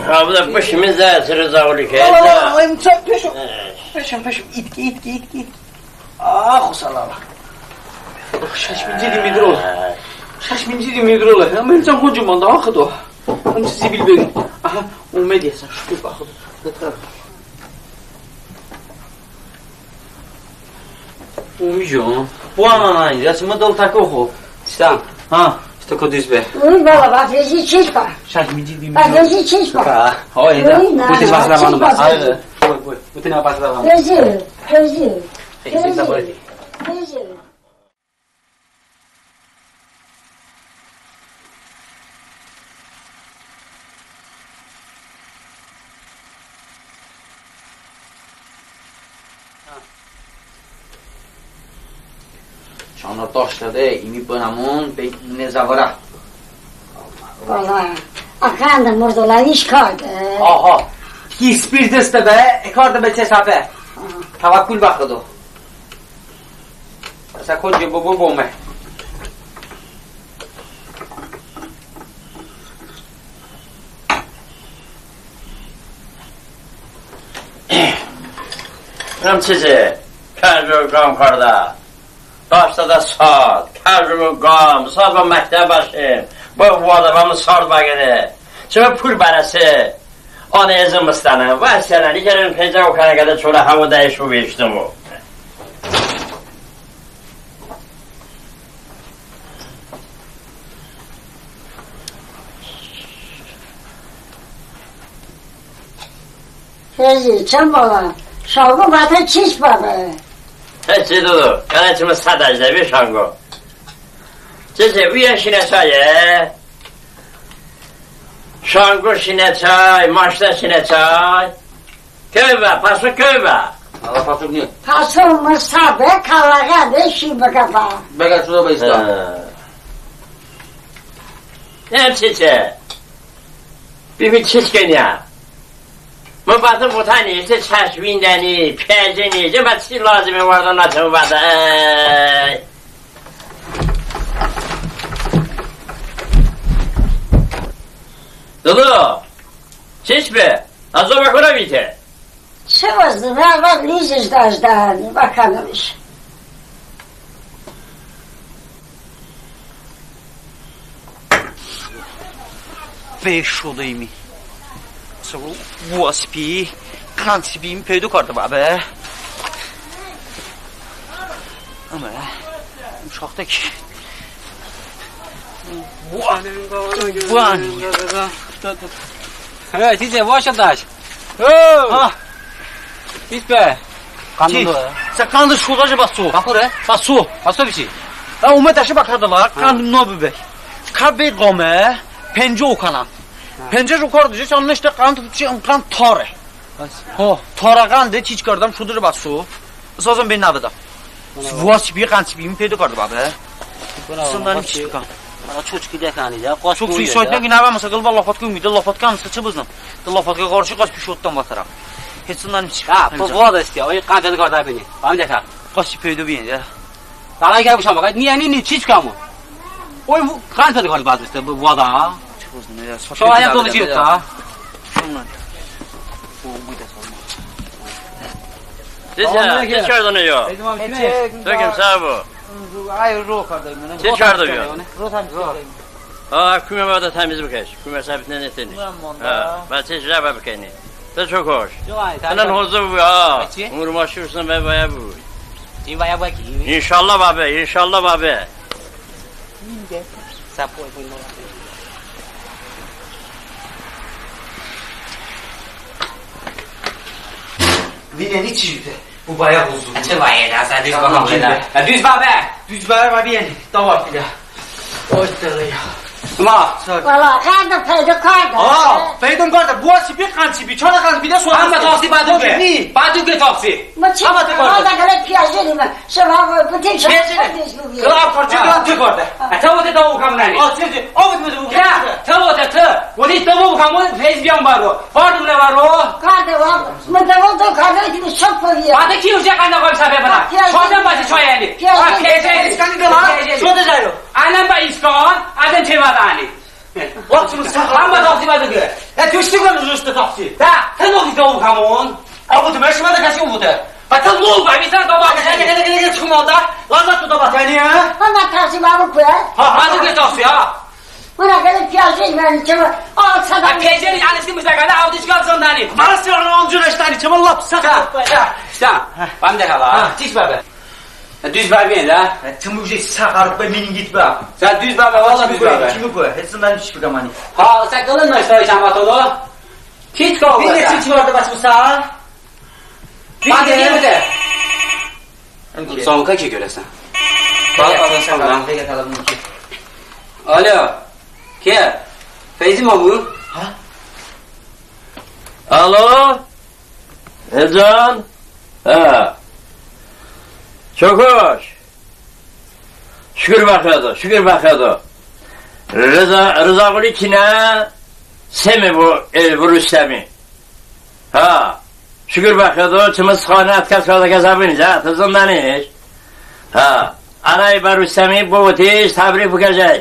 abla, bışımız da sırı zavuli ke. Bala, bala, ay, mıçaq, peşo. E. Peşo, peşo, itki, itki, itki, itki. Ah, xosələ. Şəşminci Dimitrol. Şəşminci Dimitrol. Əmə insan qonco mandə, axı da. Əmə sizi bilbəyəm. Aha, omedi sən, şükür, baxın. Umicon. Bu ananaydı, ya çımı dol tako xo. İşte. Ha, işte ko düz be. Uy, bala, bə, feyzi çiç bə. Şəşminci Dimitrol. Bə, feyzi çiç bə. Ha, o, ey, da. Uy, bu tez başlamanı bas. Ay, bu, bu, bu tez başlamanı. Feyzi, feyzi. Feyzi, feyzi. Feyzi. Çanə daş dədə, imi bınəmon, be nezəvırə. Valla, əxəndə murdıləviş kardə. Aha. Ki ispirt dəstə be, e kardə be çə səpe. Aha. Təvəkkül bə Xıdo. Sə konco bıbu bome. Rım çiçe, kərco qam kardə. Daşdə də sad, kərco qam, sad bə məktəb bəşim. Bı vədə bəmı sard bəqədə. Çımı pul bərəse. Anə ezım ıstənə, vəs yənə, nikerən pecə okənə qədə çorə həvo dəy şo veştım o. Feyzi, çan bala, Şanqo bətə çiç bəbe? He, çi dodo, qənə çımı sə dəcdə be Şanqo. Çiçe, uyə şinə çaye? Şanqo şinə çay, maştə şinə çay. Kövə, paso kövə. Ala paso niye? Paso mı səbe, kələğə be, şin bıkəfə. Bəqə şoda bə ista. Hə. Həm çiçe. Bımi çiç keniyə. Bı bətı votəni, çəş vindəni, piyəcəni, cəmə çi lazıme vardə nətəv bədə. Dıdo, çiç be? Əzo bə kora vite? Çı vızdı, və, və, lizəş dajdən, bəkənəmiş. Vey şodeymi. Sıvo vospi, qansibi peydo kardə bəbe. Əmə, uşaqdəki. Vay. Hə, sizə vaşa daş. Ha. Biz be. Qandı. Sə qandı şodaje bəso. Bəxore? Bəso. Bəso biçi. Ha, omə dəşi bəkardəlar, qandı no bıbe. Ka be qome, pencə okana. Pencə okardəje, sən nıştə qandı, qandı tare. Ho, tare qandı, çiç kardəm, şodaje bəso. Sazım be nəvədə. Vospi, qansibi peydo kardə bəbe. Sındən çiç bıkəm. Mənə çoçki dəkəni ya. Çoçki şoytən ki nəvə, məsəl, qılbə lopatkə ümide, lopatkə, məsəl, çı bızınım. Dı lopatkə qarşı qaç pişotdən bətərəm. Heç sındən çiç. Ha, bu vod esti, o qandı kardə bini. Bəm dəkə. Qaç peydo biyən ya. Dərə gəl bışəm bəkə. Niyə, niyə, niyə, çiç bıkəm? Oy, bu qandı kardə bəbe esti, bu vodə. Şoyə dolu çiç bıkəm. Sizə, çiç kardəne yo? Çiçim, sağ ol. Ay, ro kardəne. Çiç kardəne yo? Ha, kumə bədə təmiz bıkəş. Kumə səbit ne, ne təni. Ha, bə çiç rəbə bıkəni. De çok hoş. Ənən hozı bu ha. Umur maşursun bə bə bu. İnşallah bəbe, inşallah bəbe. Vinəni çiçe? Bu bə ya bozdu. Çı bə ya, sə düz bə. Düz bəbe. Düz bəbe, bə biyəni. Davay bilə. Oy, dələ ya. Ma. Valla, qandı peydo kardə. Ha, peydo kardə. Vospi, qansibi, çorə qansibi də sodə. Əmma taksi bəduqe. Bəduqe taksi. Mı çi? Əmma tı kardə. Valla, qılə piyəcəni mı. Şəvə bu tə. Piyəcəni. Qılə aparçı, qılə tı kardə. Ə, tı vote dəvo bıkəm nəni? Ə, çiç, çiç. Ə, vote mı dəvo bıkəm? Ya, tı vote, tı. Vote dəvo bıkəm, Feyzi biyən bəro. Vardım nə bəro? Kardə, vardım. Mı dəvo do kardə ki, şok bıviyə. Bədə ki, ucə qandı qoyum səbə bıdə. Şodən bəzi çoyəni. Piyəcəni. Piyəcəni. İskanı qılə. Şodə cəyo. Ənən bə İskan, ənən çevədə əni. Lap çımı səxə. Əmma taksi bəduqe. Ə, tüştü qan rüştü taksi. Də, tı noxi dəvo bıkəmon. Ə, bu tı məşmə də kəşi bu tı. Bə tı lol bə, bir sən dəvo bıkəmon. Ə, ə, ə, ə, ə, çıxma da. Lazat bu da bə təni, hə? Əmma taksi bəduqe. Ha, ha, bəduqe taksi, ha. Buna qılə piyəcəni məni çımı. Ə, sə də. Ə, piyəcəni, yəni, ıştı mızəqədə avdiş qalsın dəni. Bərəs ya, amcı rəştəni çımı lap səxə. Sə, sə. Bəm də hələ. Ha, çiç bəbe. Ə, düz bəbe də. Ə, çımı uje səxarıq bə, meningit bə. Sə düz bəbe, valla düz bəbe. Çiç bıkəm, heç sındən çiç bıkəm, ani. Ha, sə qılın nıştə çəmə tolo. Çiç bıkəm. Bir də çiç vardı bəs bu sa. Bədə, bədə. Sonka ki görəsən? Bax, bax, sən bax. Alo. Kim? Feyzi mi bu? Ha? Alo. Elcan. Hə. Çok hoş. Şukur bə Xıdo, şukur bə Xıdo. Rıza, Rıza Quli kinə, seme bu, e, bu Rüstəmi. Hə. Şukur bə Xıdo, çımı sıxanə ət kəs kardə kəsə bıniş, hə, tı zındəniş. Hə. Ərəy bə Rüstəmi bıvotış, təbrik bıkəşəy.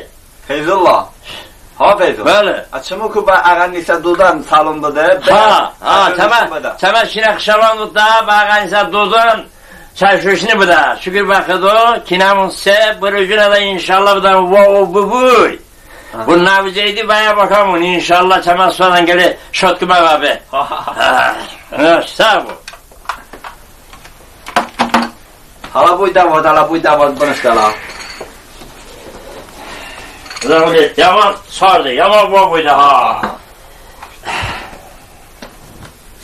Feyzullah. Ha, Feyzullah. Bəli. Ə, çımıku bə əğənisə dodən səlom bıdə. Ha, ha, çəmə, çəmə şinə xışavand bıdə, bə əğənisə dodən çəşoşni bıdə. Şukur bə Xıdo, kinəmon se, bırujunədə inşallah bıdə, va, o, bıbuy. Ha. Bu nəvuzeydi bəyə bəkəmon, inşallah çəmə soədən qılə şotkımə bəbe. Ha, ha, ha. Ha, sağ ol. Hələ boy dəvod, hələ boy dəvod, bınış dələ. Rıza Quli, yaman sardı, yaman boy boydə ha.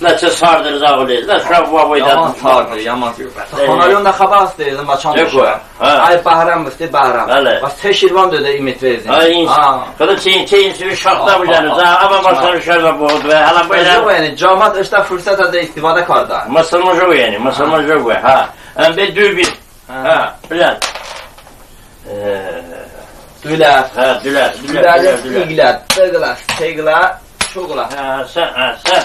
Nə çı sardı Rıza Quli, nə şura boy boydə. Yaman sardı, yaman. Xanəliyon da xəbə heste, zın bə çan. Yox, ha. Ay bəhrəm bıstı, bəhrəm. Bəli. Bə se şirvan dödə imet vezin. Ay, ha. Xıdo çəy, çəy, şaxta bıcənə, ha, ha. Əmə başqa şərdə boydə, hələ boydə. Yox, yəni, cəmat ıştə fırsətədə istifadə kardə. Mısılmon yox, yəni, mısılmon yox, ha. Ən be dü bir. Hə, bilən. Dülət. Hə, dülət, dülət, dülət, dülət. İqlət, dı qılə, se qılə, ço qılə. Hə, sən, hə, sən.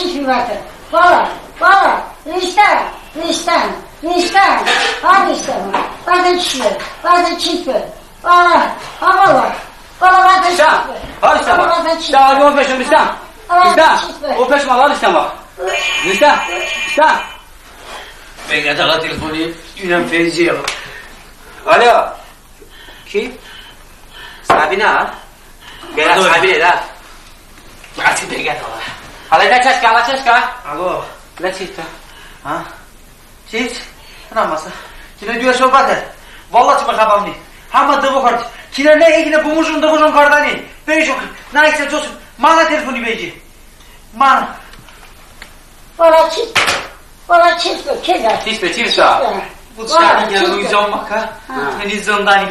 çiç bıvotı. Bala, bala, Ristəm, Ristəm, Ristəm. Ha, Ristəm. Bıvotı çiç be, bıvotı çiç be. Bala, ha, bala. Bala, bıvotı çiç be. Ristəm, ha, Ristəm. Bala, bıvotı çiç be. Ristəm, o peşmə, ha, Ristəm. Ristəm, Ristəm. Ristəm, Ristəm. Bəqə dəğə telefoni, dünən Feyzi ya. Alo. Kim? Sabinə? Bələ, Sabinə də. Bəsi, bəqə dəğə. Hələ nə çəşkə, hələ çəşkə? Alo. Nə çəşkə? Ha? Çiç? Nə masa? Kinə diyə söhbətə. Vallah çımı xəbərim ni. Həmmə dıvo kardə. Kinə nə, kinə bımıjon, dıvojon kardəni. Bəyşo, nə isə cosun. Mənə telefoni bəy. Manə. Bala çiç, bala çiç be, kədə. Çiç be, çiç be. Bu çəşkə gələ, ucam məkə. Həni zındani.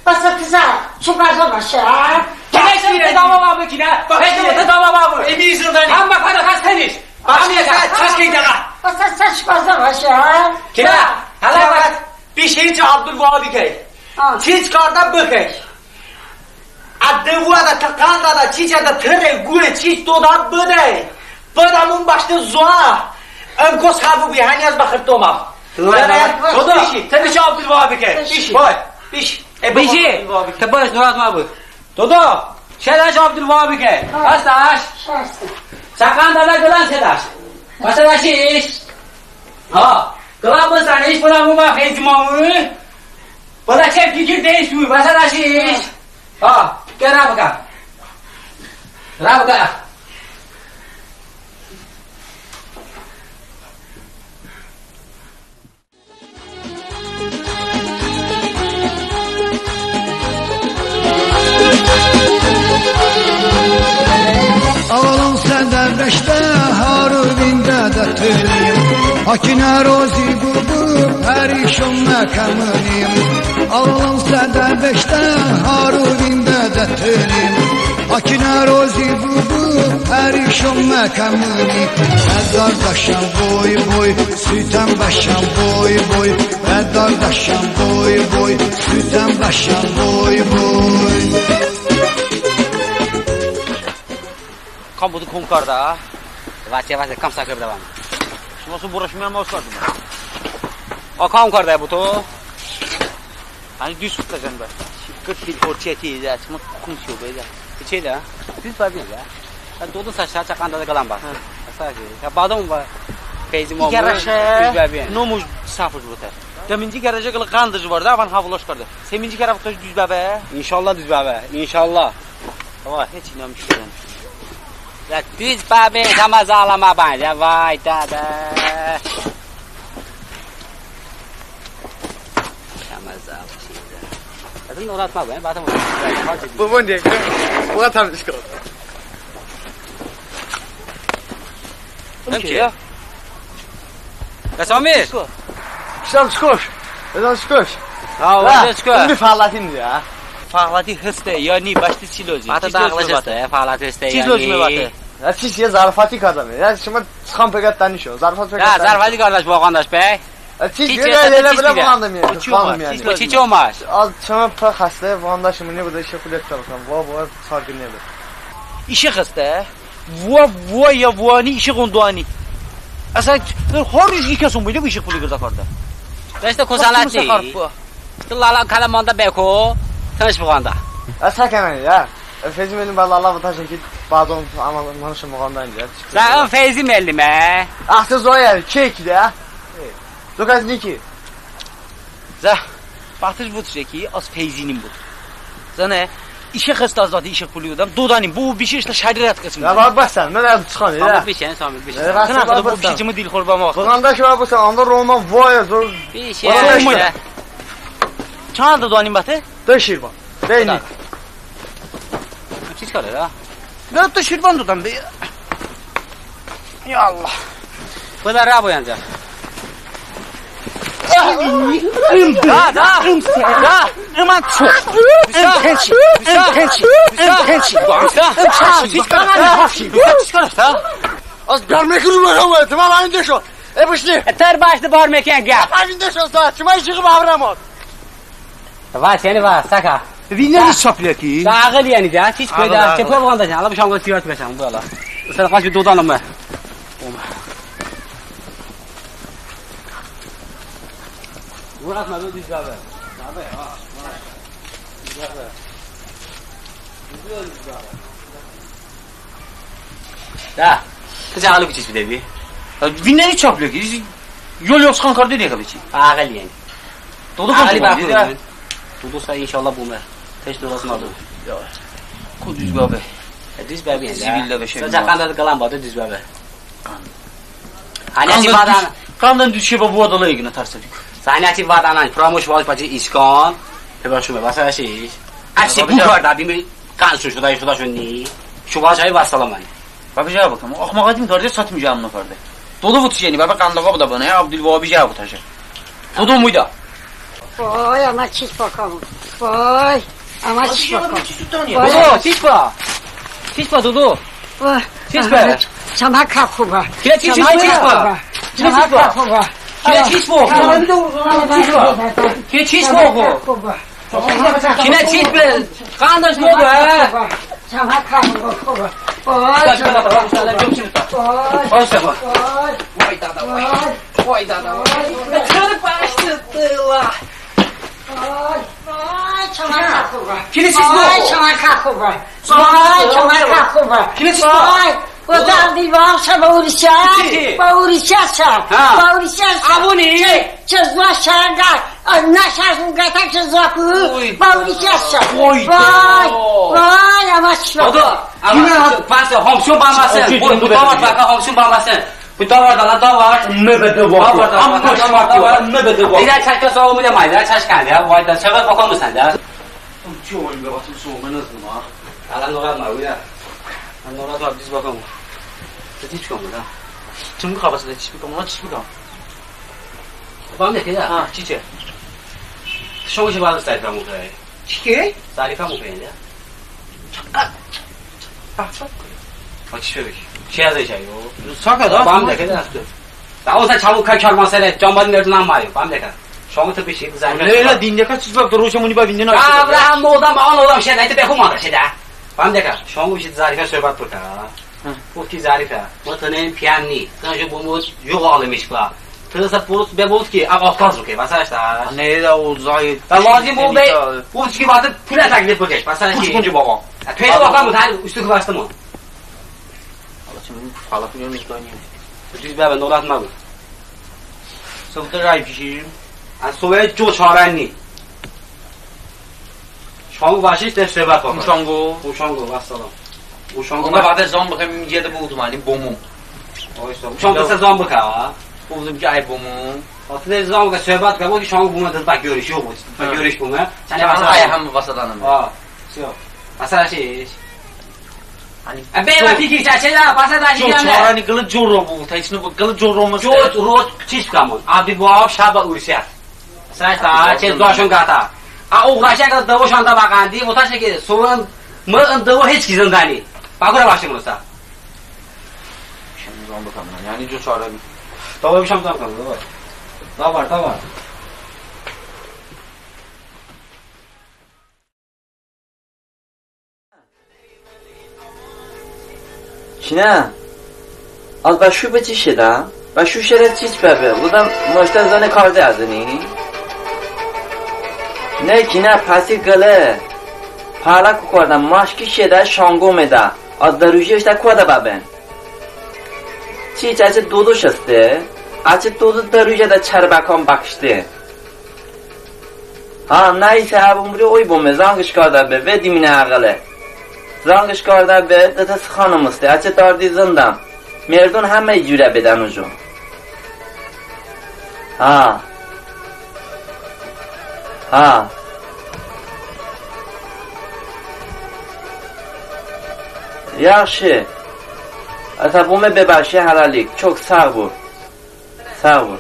Bəsə, qıza, çı bəzə bəşə, ha? Kinə, kinə, dəva var be, kinə. Bəs, kinə, dəva var be. Əmi zındani. Həmmə fədə xəstəniş. Bəs, çəşkə, çəşkə dəğə. Bəsə, çı bəzə bəşə, ha? Kinə, hələ bəs. Bir şey çı Abdulvahabi kəy. Ha. Çiç kardə bıkəy. Ə dıvoədə, tıkanədə, çiçədə tırə, quə, çiç dodə bıdəy. Bıdəmon bəştı zoə. Im kos xəvu bi, həni az bə xırtoməm. Dodo, tı bişi Abdulvahabi kəy. Bişi. Boy. Bişi. Bişi. Tı bış, norahat məbı. Dodo, şedəş Abdulvahabi kəy. Bəs daş. Çəkanədə qılən şedəş. Bəsə daşiş. Ha, qılən bıstəniş, bıdəmon bə Feyzi mamu. Bıdə çəy fikir deyiş bu, bəsə daşiş. Ha, qə rə bıkə. Rə bıkə. Əvvələn sədə beşdə har u vində də tınim. Hakinə rozi bıbu, pərişon məkə mınim. Əvvələn sədə beşdə har u vində də tınim. Kinə rozi bıbu, pərişon məkə mıni, bə dardəşəm boy boy, sutəm bəşəm boy boy, bə dardəşəm boy boy, sutəm bəşəm boy boy. Kam bıbu kom kardə? Vəziyyət, vəziyyət, kam sakırdə bən. Şıma su buruşməyən mə kardə. A, kam kardə bıbu? Hani düz tutacağım bə. Qırx il orçəti edə, çımı kum yox edə. Çeçə də? Düz bəbin də. Ya dodu saçlar çəqan da qılan bə. Hə. Əsas şey. Ya badam bə. Feyzi momu. Gərəşə. Düz bəbin. Nomuj safuj bıtə. Dəminci gərəşə qılı qandıq vardı, avan havloş kardı. Seminci kərə bıtə düz bəbə. İnşallah düz bəbə. İnşallah. Baba, heç inanmışdım. Ya düz bəbin, tamə zalama bən. Ya vay dədə. Tamə zalama. Zaten oratma bən, badam. Bu, bu ne? Bu da tam iş kaldı. Kim ki ya? Ya Samir. Sağ çıkış. Neden çıkış? Ha, orada çıkış. İndi fəalətim ya. Fəaləti hıste, yəni başda çiloji. Ata da ağlaşıste, fəaləti hıste, yəni. Çiloji mı batı? Ya siz ya zarfati kadın. Ya şimdi sıxan peqət danışo. Zarfat peqət danışo. Ya zarfati qardaş, vatandaş bəy. Çiç, çiç, elə, elə, çiç, belə, çiç, vurandəm yəni, çiç, vurandəm yəni. Çiç olmaz. Az çəmə pə xəstə, vuranda şimdi niyə burada işə pul etdirəm? Va, va, sarqı niyə? İşə xəstə. Va, va, ya vani işə qonduani. Əsən, har üç iki son bile bu işə pulu qırda kardə. Bəştə kosanəti. Tı lala kələmonda beko, tınış buğanda. Ə, səkənən ya. Ə, Feyzi müəllim bə lala vıtəşə ki, badon, amma manışım buğanda indi ya. Sən Feyzi müəllimə. Axı zoyer, kek də. Zokaz niki. Zə, batış butışe ki, az Feyzinin but. Zənə, işə xəstə az vəti işə pulu dodəm. Dodanim, bu bir şey işte şərirət qısmı. Ya, var, bax sən, mən əl çıxan, elə. Sami bir şey, Sami bir şey. Sənə bu bir şey dilxor bə vaxt. Buğanda ki, var, bu sən, anda Roman, vay, zor. Bir şey. Çand dodanim bəti? Dışırban. Bəyni. Çiç kardə ya? Ya dışırban dodəm be. Ya Allah. Bıdə rə boyanca. Da, da. Da. Iman çok. Im tençi. Im tençi. Im tençi. Im tençi. Az bərməkir ro bə, tamam, aynı deşo. E, bışni. E, tər başdı bərməkən gəl. Aynı deşo, da. Çımay çığı bavrəmot. Vay, səni var, saka. Vinə çaplıya ki. Ağıl yəni də, çiç qoy da. Çəpə buğanda sən, Allah bu şanqı tirat bəsən, bu Allah. Sən qaç bir dodan olma. Murat, nə düz abi? Abi, ha. Düz abi. Düz abi. Da. Tı cəğılı biçiş bir də bir. Vinə çaplıya ki. Yol yox, sıxan kardə deyə biçi. Ağıl yəni. Dodo ağılı bə. Dodo sə inşallah bu mə. Heç dolasın adı. Ya. Ko düz bəbe. Düz bəbe. Zibildə bəşe. Sən cəğılı qılan bədə düz bəbe. Hanəti vadan. Qandan düz şəbə bu adala eqinə tarsa dük. Hanəti vadan, promoş vaş bacı iskan. Təbəşümə, bəsə şey. Əksi bu kardə, bimi qan şu, şuda, şuda, şuni. Şu vaş ay, vəssalam. Bəbə, cəvab bıkəm. Axmağətim kardə, satım cəvab nıkardə. Dodo vıtış yəni, bəbə, qandağa bıdə bənə, ya Abdulvahabi cəvab bıtəşə. Dodo muyda. Vay, əmə çiç bəkəm. Vay, əmə çiç bəkəm. Dodo, çiç bə. Çiç bə, Dodo. Vay. Çiç bə. Çəmə kə xubə. Kinə çiç bə. Çəmə kə xubə. Kinə çiç bə. Kinə çiç bə. Kinə çiç bə. Kinə çiç bə. Qandəş moqə. Çəmə kə xubə. Oy. Oy. Oy, səbə. Oy. Vay dada, vay. Vay dada, vay. Çırı başdı dıla. Oy. Oy, çəmə kə xubə. Kinə çiç bə. Oy, çəmə kə xubə. Oy, çəmə kə xubə. Kinə çiç bə. Oy. O da bir bax, sən bə urisə. Bə urisə sən. Hə. Bə urisə sən. Abuni. Çe, çe zə şənqə. Ay, nə şəşın qətə çe zə ku. Oy. Bə urisə sən. Oy. Vay. Vay, əmə çiş. Odo. Əmə çiş. Bəsə, homşun bəməsən. Oy, bu da var, bə homşun bəməsən. Bu da var, da var. Mı bə da var. Amma koş, da var. Mı bə da var. Dirə çəkə sağ olmaya may, dirə çəkən ya. Vay da, səbət baxamısan da. Çi oyun bə baxım soğuğun azmı ha? Alan olar mı ya? Mən olar da düz baxım. Çiç bəkəm da. Çımı qabası da çiç bəkəm, ona çiç bəkəm. Bam ne ki ya? Ha, çiçe. Şoğu çi bazı sayfam okey. Çiçe? Sayfam okey ya. Çaqa. Ha, çiç bıbi? Çiç əzıje, yo? Səkə da. Bəm dəqə. Da o sə çəvon kə karvanserə, cəmadə merdonən mayo, bəm dəqə. Şanqo tı bişi, zəngə. Nə, nə, dindəkə çiç bıbi, roşə mıni bə vindinə. Avraham odəm, an odəm şedə, tı bexo mandə şedə. Bəm dəqə, şanqo bişi Zərifə söhbət bıkə. Hı. Qıfti Zərifə, mı tınım, piyəm ni. Tınım jə bo mı yox almış bıə. Tı sə pul be bıvot ki, əv Kavkaz bıkə, bəsə ıştə. Nə də o zay. Da lozim bo be, bıvot ki, bəsə pulə təklif bıkəş, bəsə. Kuç kunci baba. Peydo bıkəm, tə üstü ki bəstım. Hələ çımı fələ pulım yox da. Düz bə, bə, norəhat məbı. Sıftə rəy bişirim. Ə, sıftə co çarə ni. Şanqo bəşiş, de söhbət bıkə. Şanqo. Şanqo, vəssalam. Şanqo. Ona bədə zəng bıkəm, incədə bıvotım, yəni, bomo. Oy, sağ ol. Şanqo sə zəng bıkə. Bıvotım ki, ay bomo. Atı de zəng bıkə, söhbət bıkə, bıvot ki, Şanqo bomo, bə görüş yox, bə görüş bomo. Sən ay həmə vəsədənəm. Ha, всё. Əsər şey. Ə, bə, bə fikir çəkə, bəsə də ki, yəni. Çarəni qılı corro bu, tə içini bu qılı corro mı? Corro, çiç kamon. Əbi bu av şəbə ursiyət. Sə, sə, çe doşon qətə. A, oğraşə qətə dıvo şantə bəqəndi, votəşe ki, soron mı ın dıvo heç ki zındəni. Bəqorə bəşe mınosə. Şəmzon bıkəm, yəni co çarə. Davay, şəmzon bıkəm, davay. Davay, davay. Kinə, az bə şu bıçi şedə, bə şu şedə çiç bəbe, odəm maştə zıne kardə əzıni. Ne kinə, pəsi qılə, pələ ko kardə, maşki şedə, şanqo medə, az dərujə ıştə koədə bəben. Çiç, əçəy dodoş heste, əçəy dodo dərujədə çərbəkon bəkışte. Ha, nəysə, əv umri oy bome, zanqış kardə be, ve diminə əğıle. Zanqış kardə be, dı tə sıxanım hıste, əçəy dardi zındəm. Merdon həmə i curə bedən uco. Ha. Ha. Yaxşı. Ətə bome, bebəşe, hələlik. Çok sağ bıbu. Sağ ol.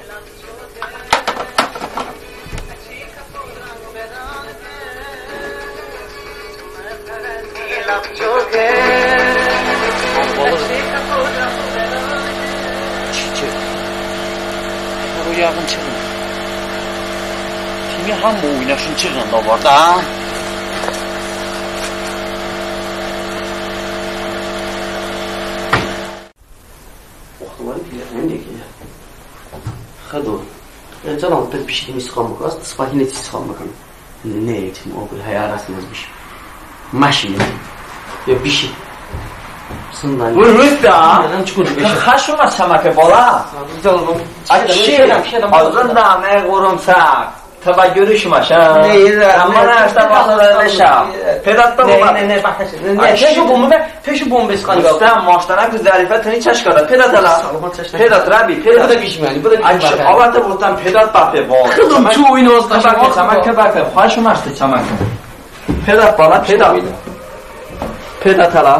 Çiçe. O yağın çığın. Kimi hamı oynaşın çığın da var da. Oxtı var, bilirəm, nə deyir? Xıdo. Ən canım, bir bişi kimi sıxan bıkəs, sıpahine çi sıxan bıkəm. Nə etim, o bir həya rəsməz bişi. Maşini. Ya bişi. Sından. Bu rüstə. Neden çıkın? Xəşımə çəməkə bala. Canım. Açı. Azından ne qorum sak. Tə bə görüşmə şə. Nə, nə, amma nə, nə, ıştə vaxtədə neşə. Pedat da. Nə, nə, nə, bax, nə, nə, peşi bombe, peşi bombe sıxan. Rüstəm, maştənə ki Zərifə tını çəş kardə. Pedat hələ. Pedat, Rəbi, pedat. Bu da bişməyəni, bu da bişməyəni. Avətə votəm, pedat bəpe, bə. Qılım, çu oyun olsun. Çəməkə, çəməkə bəpe. Xəşımə ıştə çəməkə. Pedat bala, pedat. Pedat hələ.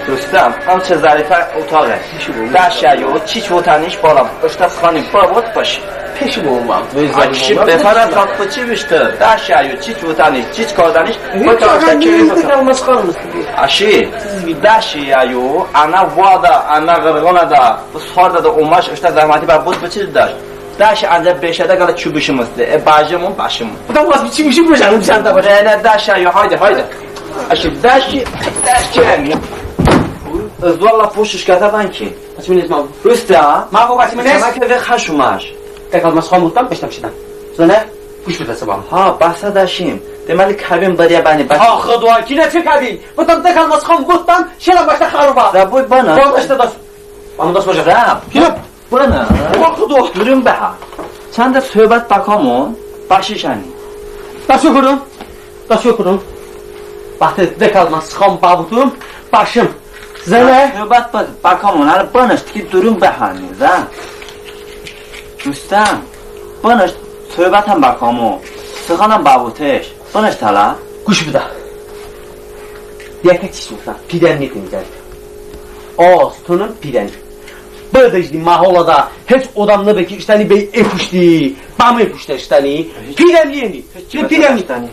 Rüstəm, ım çı Zərifə otağe. Dəş əyo, çiç votəniş, balam, ıştə sıxani bıvot, bəşi. Peşi bombe. Ay kişi, befərə, tapı çi bıştı. Dəş əyo, çiç votəniş, çiç kardəniş. Bıkə ıştə keyf bıkə. Aşi, dəş əyo, ənə vədə, ənə ğırğonədə, bı sardədə oməş, ıştə zəhməti bə bıvot, bıçı dəş. Dəş əncəx beşədə qılə çu bışım heste. E, bəjəmon, bəşəmon. Bıdəm, az bir çi bışım bıjənım, sən də bıjən. Nə, nə, dəş əyo, haydi, haydi. Aşi, dəş, dəş əmi. Zoə poştış qətə bən ki. Açım, ne zaman? Rüstəm. Mavo, açım, ne? Çəməkə ve, xəşımə. Dəqəl, mı sıxan bıvotəm, beşdəm şedən. Zıne? Quş bıdə, sıxan. Ha, bəsə dəşim. Deməli, kəbin bıriyə bəni, bəs. Ha, Xıdo, kinə çı kəbin? Bıtən dı kəlmə sıxan bıtən, şedən bəştə xəro bə. Zə boy bınış. Bınış də dost. Bənə dost bıcə. Zə. Kinə? Bınış. Ha, Xıdo. Durun bə ha. Çandə söhbət bəkamon, bəşi şəni. Dəşo kırım. Dəşo kırım. Bəştə dı kəlmə sıxan bəbutım, bəşim. Zənə. Söhbət bə, bəkamon, hələ bınış, tiki durun bə həni, zə. Rüstəm, bınış, söhbətən bəkamon, sıxanən bəbutış, bınış hələ. Quş bıdə. Yəkə çiç votə, pidəni tıni. Az tınım pidəni. Bıdəşdi məholədə, heç odəm nıbe ki, ıştəni bəy epıştı, bəm epıştə ıştəni. Pidəni yəni. Pidəni.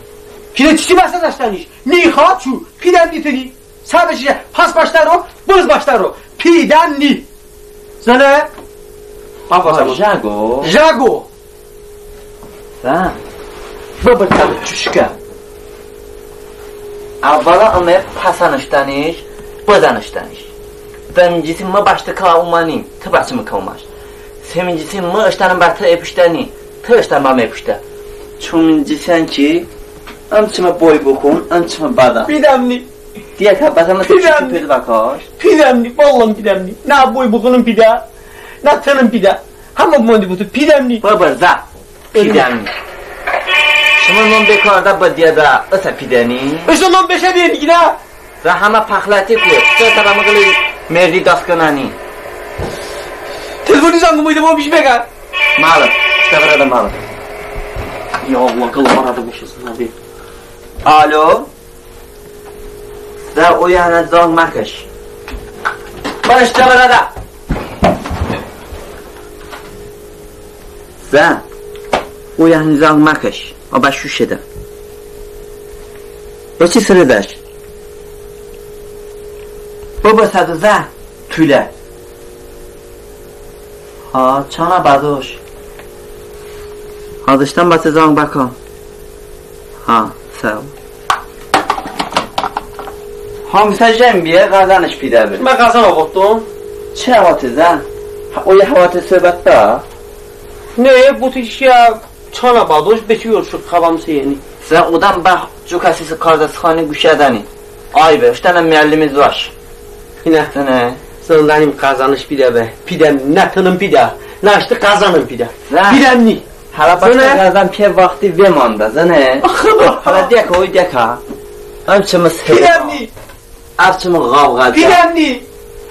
Kinə çiçi bəsə dəştəniş? Ni ha çu, pidəni tıni. Səbəşi, pas bəştəro, bız bəştəro. Pidəni. Zənə? Jəqo. Jəqo. Sə. Bıbırtəm çuşkə. Əvvələ ıme pasənıştəniş, bızənıştəniş. Dıncisi mı bəştı kə oməni, tı bəçımı kə oməş. Semincisi mı ıştənım bə tı epıştəni, tı ıştən bəm epıştə. Çumıncisi ki, ım çımı boy bıkən, ım çımı bədən. Pidəni. Diyə kə, bəs əmə pidəni. Pidəni, vallah pidəni. Nə boy bıkənım pidə, nə tınım pidə. Həmə mındi bıbu pidəni. Bıbır zə. Pidəni. Şımə non bekardə bıdiədə, ısə pidəni. Iştə non beşə deyəni kinə. Zə həmə pəxləti ku, sə sə bəmı qılə merdi dast kənəni. Telefoni zanqım oydə, bə bişi bəqə. Məlım, ıştə vırədə məlım. Ya Allah, qılım aradı boşasın, nədi? Alo. Zə, o yəni zanq məkəş. Bə ıştə vırədə. Zə, o yəni zanq məkəş. A bə şuşədə. Bə çi sırədəş? Bıbı sədo zə, tulə. Ha, çanə bədoş. Ha, dıştən bə tı zanq bəkam. Ha, sağ ol. Hamsə jən biyə, ğəzənış pidə be. Mə ğəzən avotdon. Çi avotı zə? Ha, o həvatı söhbət bə. Ne, bıbu ki, çanə bədoş, bə çi yorşu xəbəmsə yəni. Zə odəm bə co kəsi sə kardə sıxani quşədəni. Ay be, ıştənə miəllimi zoəş. Kinə. Zənə. Zındənim ğəzənış pidə be. Pidəm, nə tınım pidə, nə ıştı ğəzənım pidə. Zə. Pidəm ni. Hələ bəştə ğəzən piyə vaxti vemandə, zənə. Axı. Hələ diyə kə, oy diyə kə. Əm çımı se. Pidəm ni. Əv çımı ğavğə. Pidəm ni.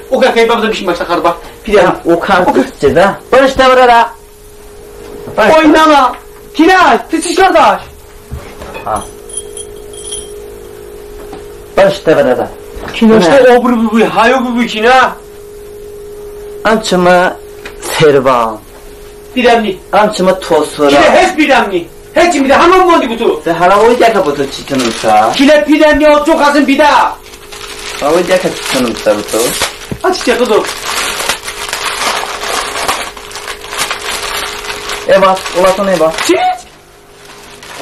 O kə kəy bəbdə bişin bəştə xərbə. Pidəm. O kə. O kə. Cədə. Bınış də vırədə. Oy nana, kinə, tı çiç kardəş? Ha. Bınış də vırədə. Kinə, ıştə obri bıbu, hayo bıbu kinə. Əm çımı servə. Pidəm ni. Əm çımı tosora. Kinə, heç pidəm ni. Heç çi pidə, həmə mındi bıbu. Sə hələ oy diyə kə bıbu çi tınımsə. Kinə pidəm ni, o co kəsim pidə. Hələ oy diyə kə çi tınımsə bıbu. Aç diyə, qıdo. Evət, olatın evət. Çi?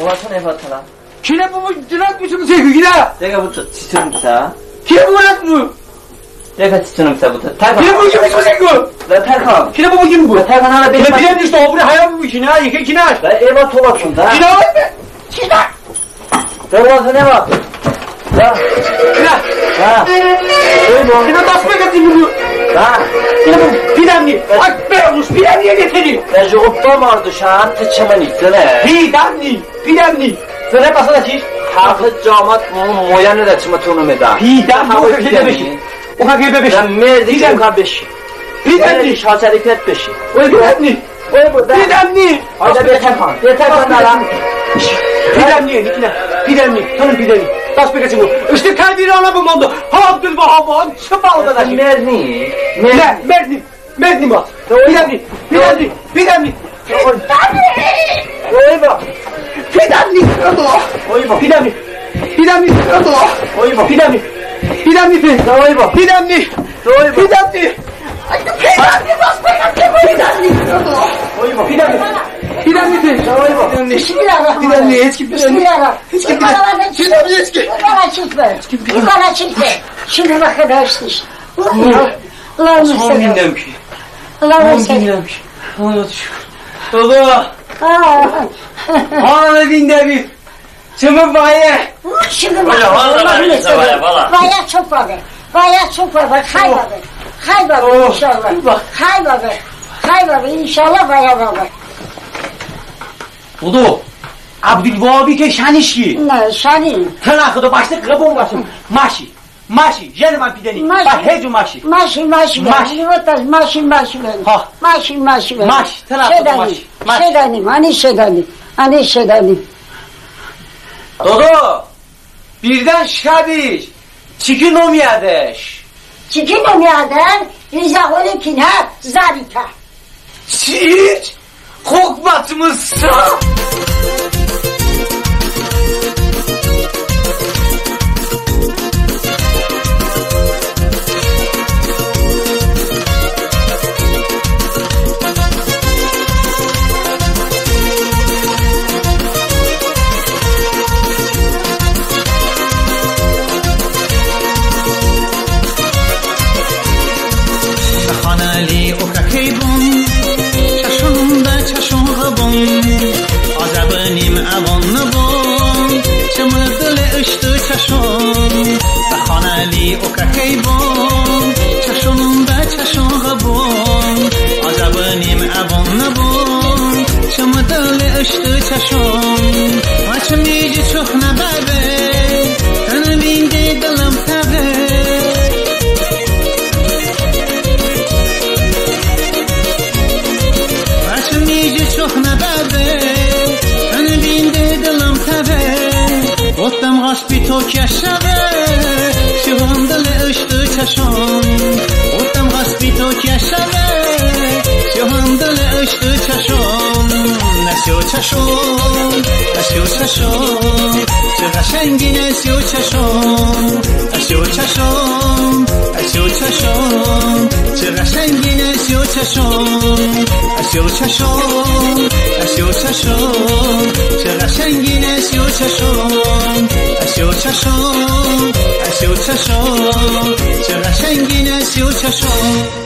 Olatın evət hələ. Kinə bıbu, cinət bıbu, çi qıdo, kinə? Diyə kə bıbu çi tınımsə. Kinə bıbu, cinət bıbu. Diyə kə çi tınımsə bıbu. Tərkən. Kinə bıbu, cinət bıbu, çi qıdo. Və tərkən. Kinə bıbu, kim bıbu? Və tərkən hələ. Kinə bıbu, ıştə obri hayo bıbu kinə, yekə kinə. Və evət olatın da. Kinə oy be. Kinə. Dolaşın evət. Ya. Kinə. Ha. Oy bo. Kinə, dast bəkəçim bıbu. Ha. Kinə bıbu, pidəm ni. Ay, bə quş, pidəm ni, yetəni. Ya, jıqo bə mardu şan, tı çımı ni, zənə. Pidəm ni, pidəm ni. Zənə, bəsə də çiç. Həxi camat mı moyəni də çımı tınım edə. Pidəm ni, o kə kəy bəşi. O kə kəy bəşi. Ya merdi ki, o kə bəşi. Pidəm ni. Şah Şərifət bəşi. Oy, pidəm ni. Oy, bıbu. Pidəm ni. Aydə, betər kən. Betər kən hələ. Pidəm ni, kinə. Pidəm ni. Tınım pidəm ni. Dast bəkəçim bıbu. Iştə kəbirənə bımandə. Ha, Abdulvahab, ha, çı baldə də. Merd ni. Merd. Nə, merd ni. Merd ni bə. Pidəm ni. Pidəm ni. Pidəm ni. Oy bo. Pidəm ni. Oy bo. Pidəm ni. Pidəm ni. Oy bo. Pidəm ni. Pidəm ni. Oy bo. Pidəm ni. Oy bo. Pidəm ni. Ay, pidəm ni, bas, bas, pidəm ni. Oy bo. Pidəm ni. Pidəm ni. Oy bo. Bismillahirrahmanirrahim. Pidəm ni, heç kim bilməz. Bismillahirrahmanirrahim. Heç kim bilməz. Pidəm ni, heç kim. Qara çilpə. Qara çilpə. Şimdi bak, arkadaşlar. Allah'ım sen. Bilmirəm ki. Allah'ım sen. Bilmirəm ki. Allah'a şükür. Baba. Hanı vindəbi? Çımı vəyə. Şukur. Vəyə, vəyə, vəyə. Vəyə çok bəbe. Vəyə çok bəbe. Xəy bəbe. Xəy bəbe, inşallah. Xəy bəbe. Xəy bəbe, inşallah vəyə bəbe. Dodo, Abdulvahabi ki şəniş ki? Nə, şəni. Tınə Xıdo bəştı qıbol bəşın. Maşi. Maşi, yenə mı pidəni? Maşi. Bə, hejo maşi. Maşi, maşi. Maşi. Maşi, maşi. Ha. Maşi, maşi. Maşi, tınə Xıdo maşi. Maşi. Şedəni, ani şedəni. Ani şedəni. Dodo, birdən şıkə biş. Çiki nomiyədəş? Çiki nomiyədən Rizəğoli kinə Zərifə. Çiç? Xokbətımız sa. Xanəli okəkey bom, çəşonədə çəşon ğıbom, Azəbınim əvon nıbom, çımı dıle ıştı çəşon. Xanəli okəkey bom, çəşonədə çəşon ğıbom, Azəbınim əvon nıbom, çımı dıle ıştı çəşon. Maçmi ji çok nəbəbe, tını vinde dılım təbe. Maçmi ji çok nəbəbe, tını vinde dılım təbe. Votdəm ğəsbi to kə şəve, şıhon dıle ıştı çəşon. Votdəm ğəsbi to kə şəve, şıhon dıle ıştı çəşon. Əsyo çəşon, əsyo çəşon, çı ğəşənginə əsyo çəşon. Əsyo çəşon, əsyo çəşon, çı ğəşənginə əsyo çəşon. Əsyo çəşon, əsyo çəşon, çı ğəşənginə əsyo çəşon. Əsyo çəşon, əsyo çəşon, çı ğəşənginə əsyo çəşon.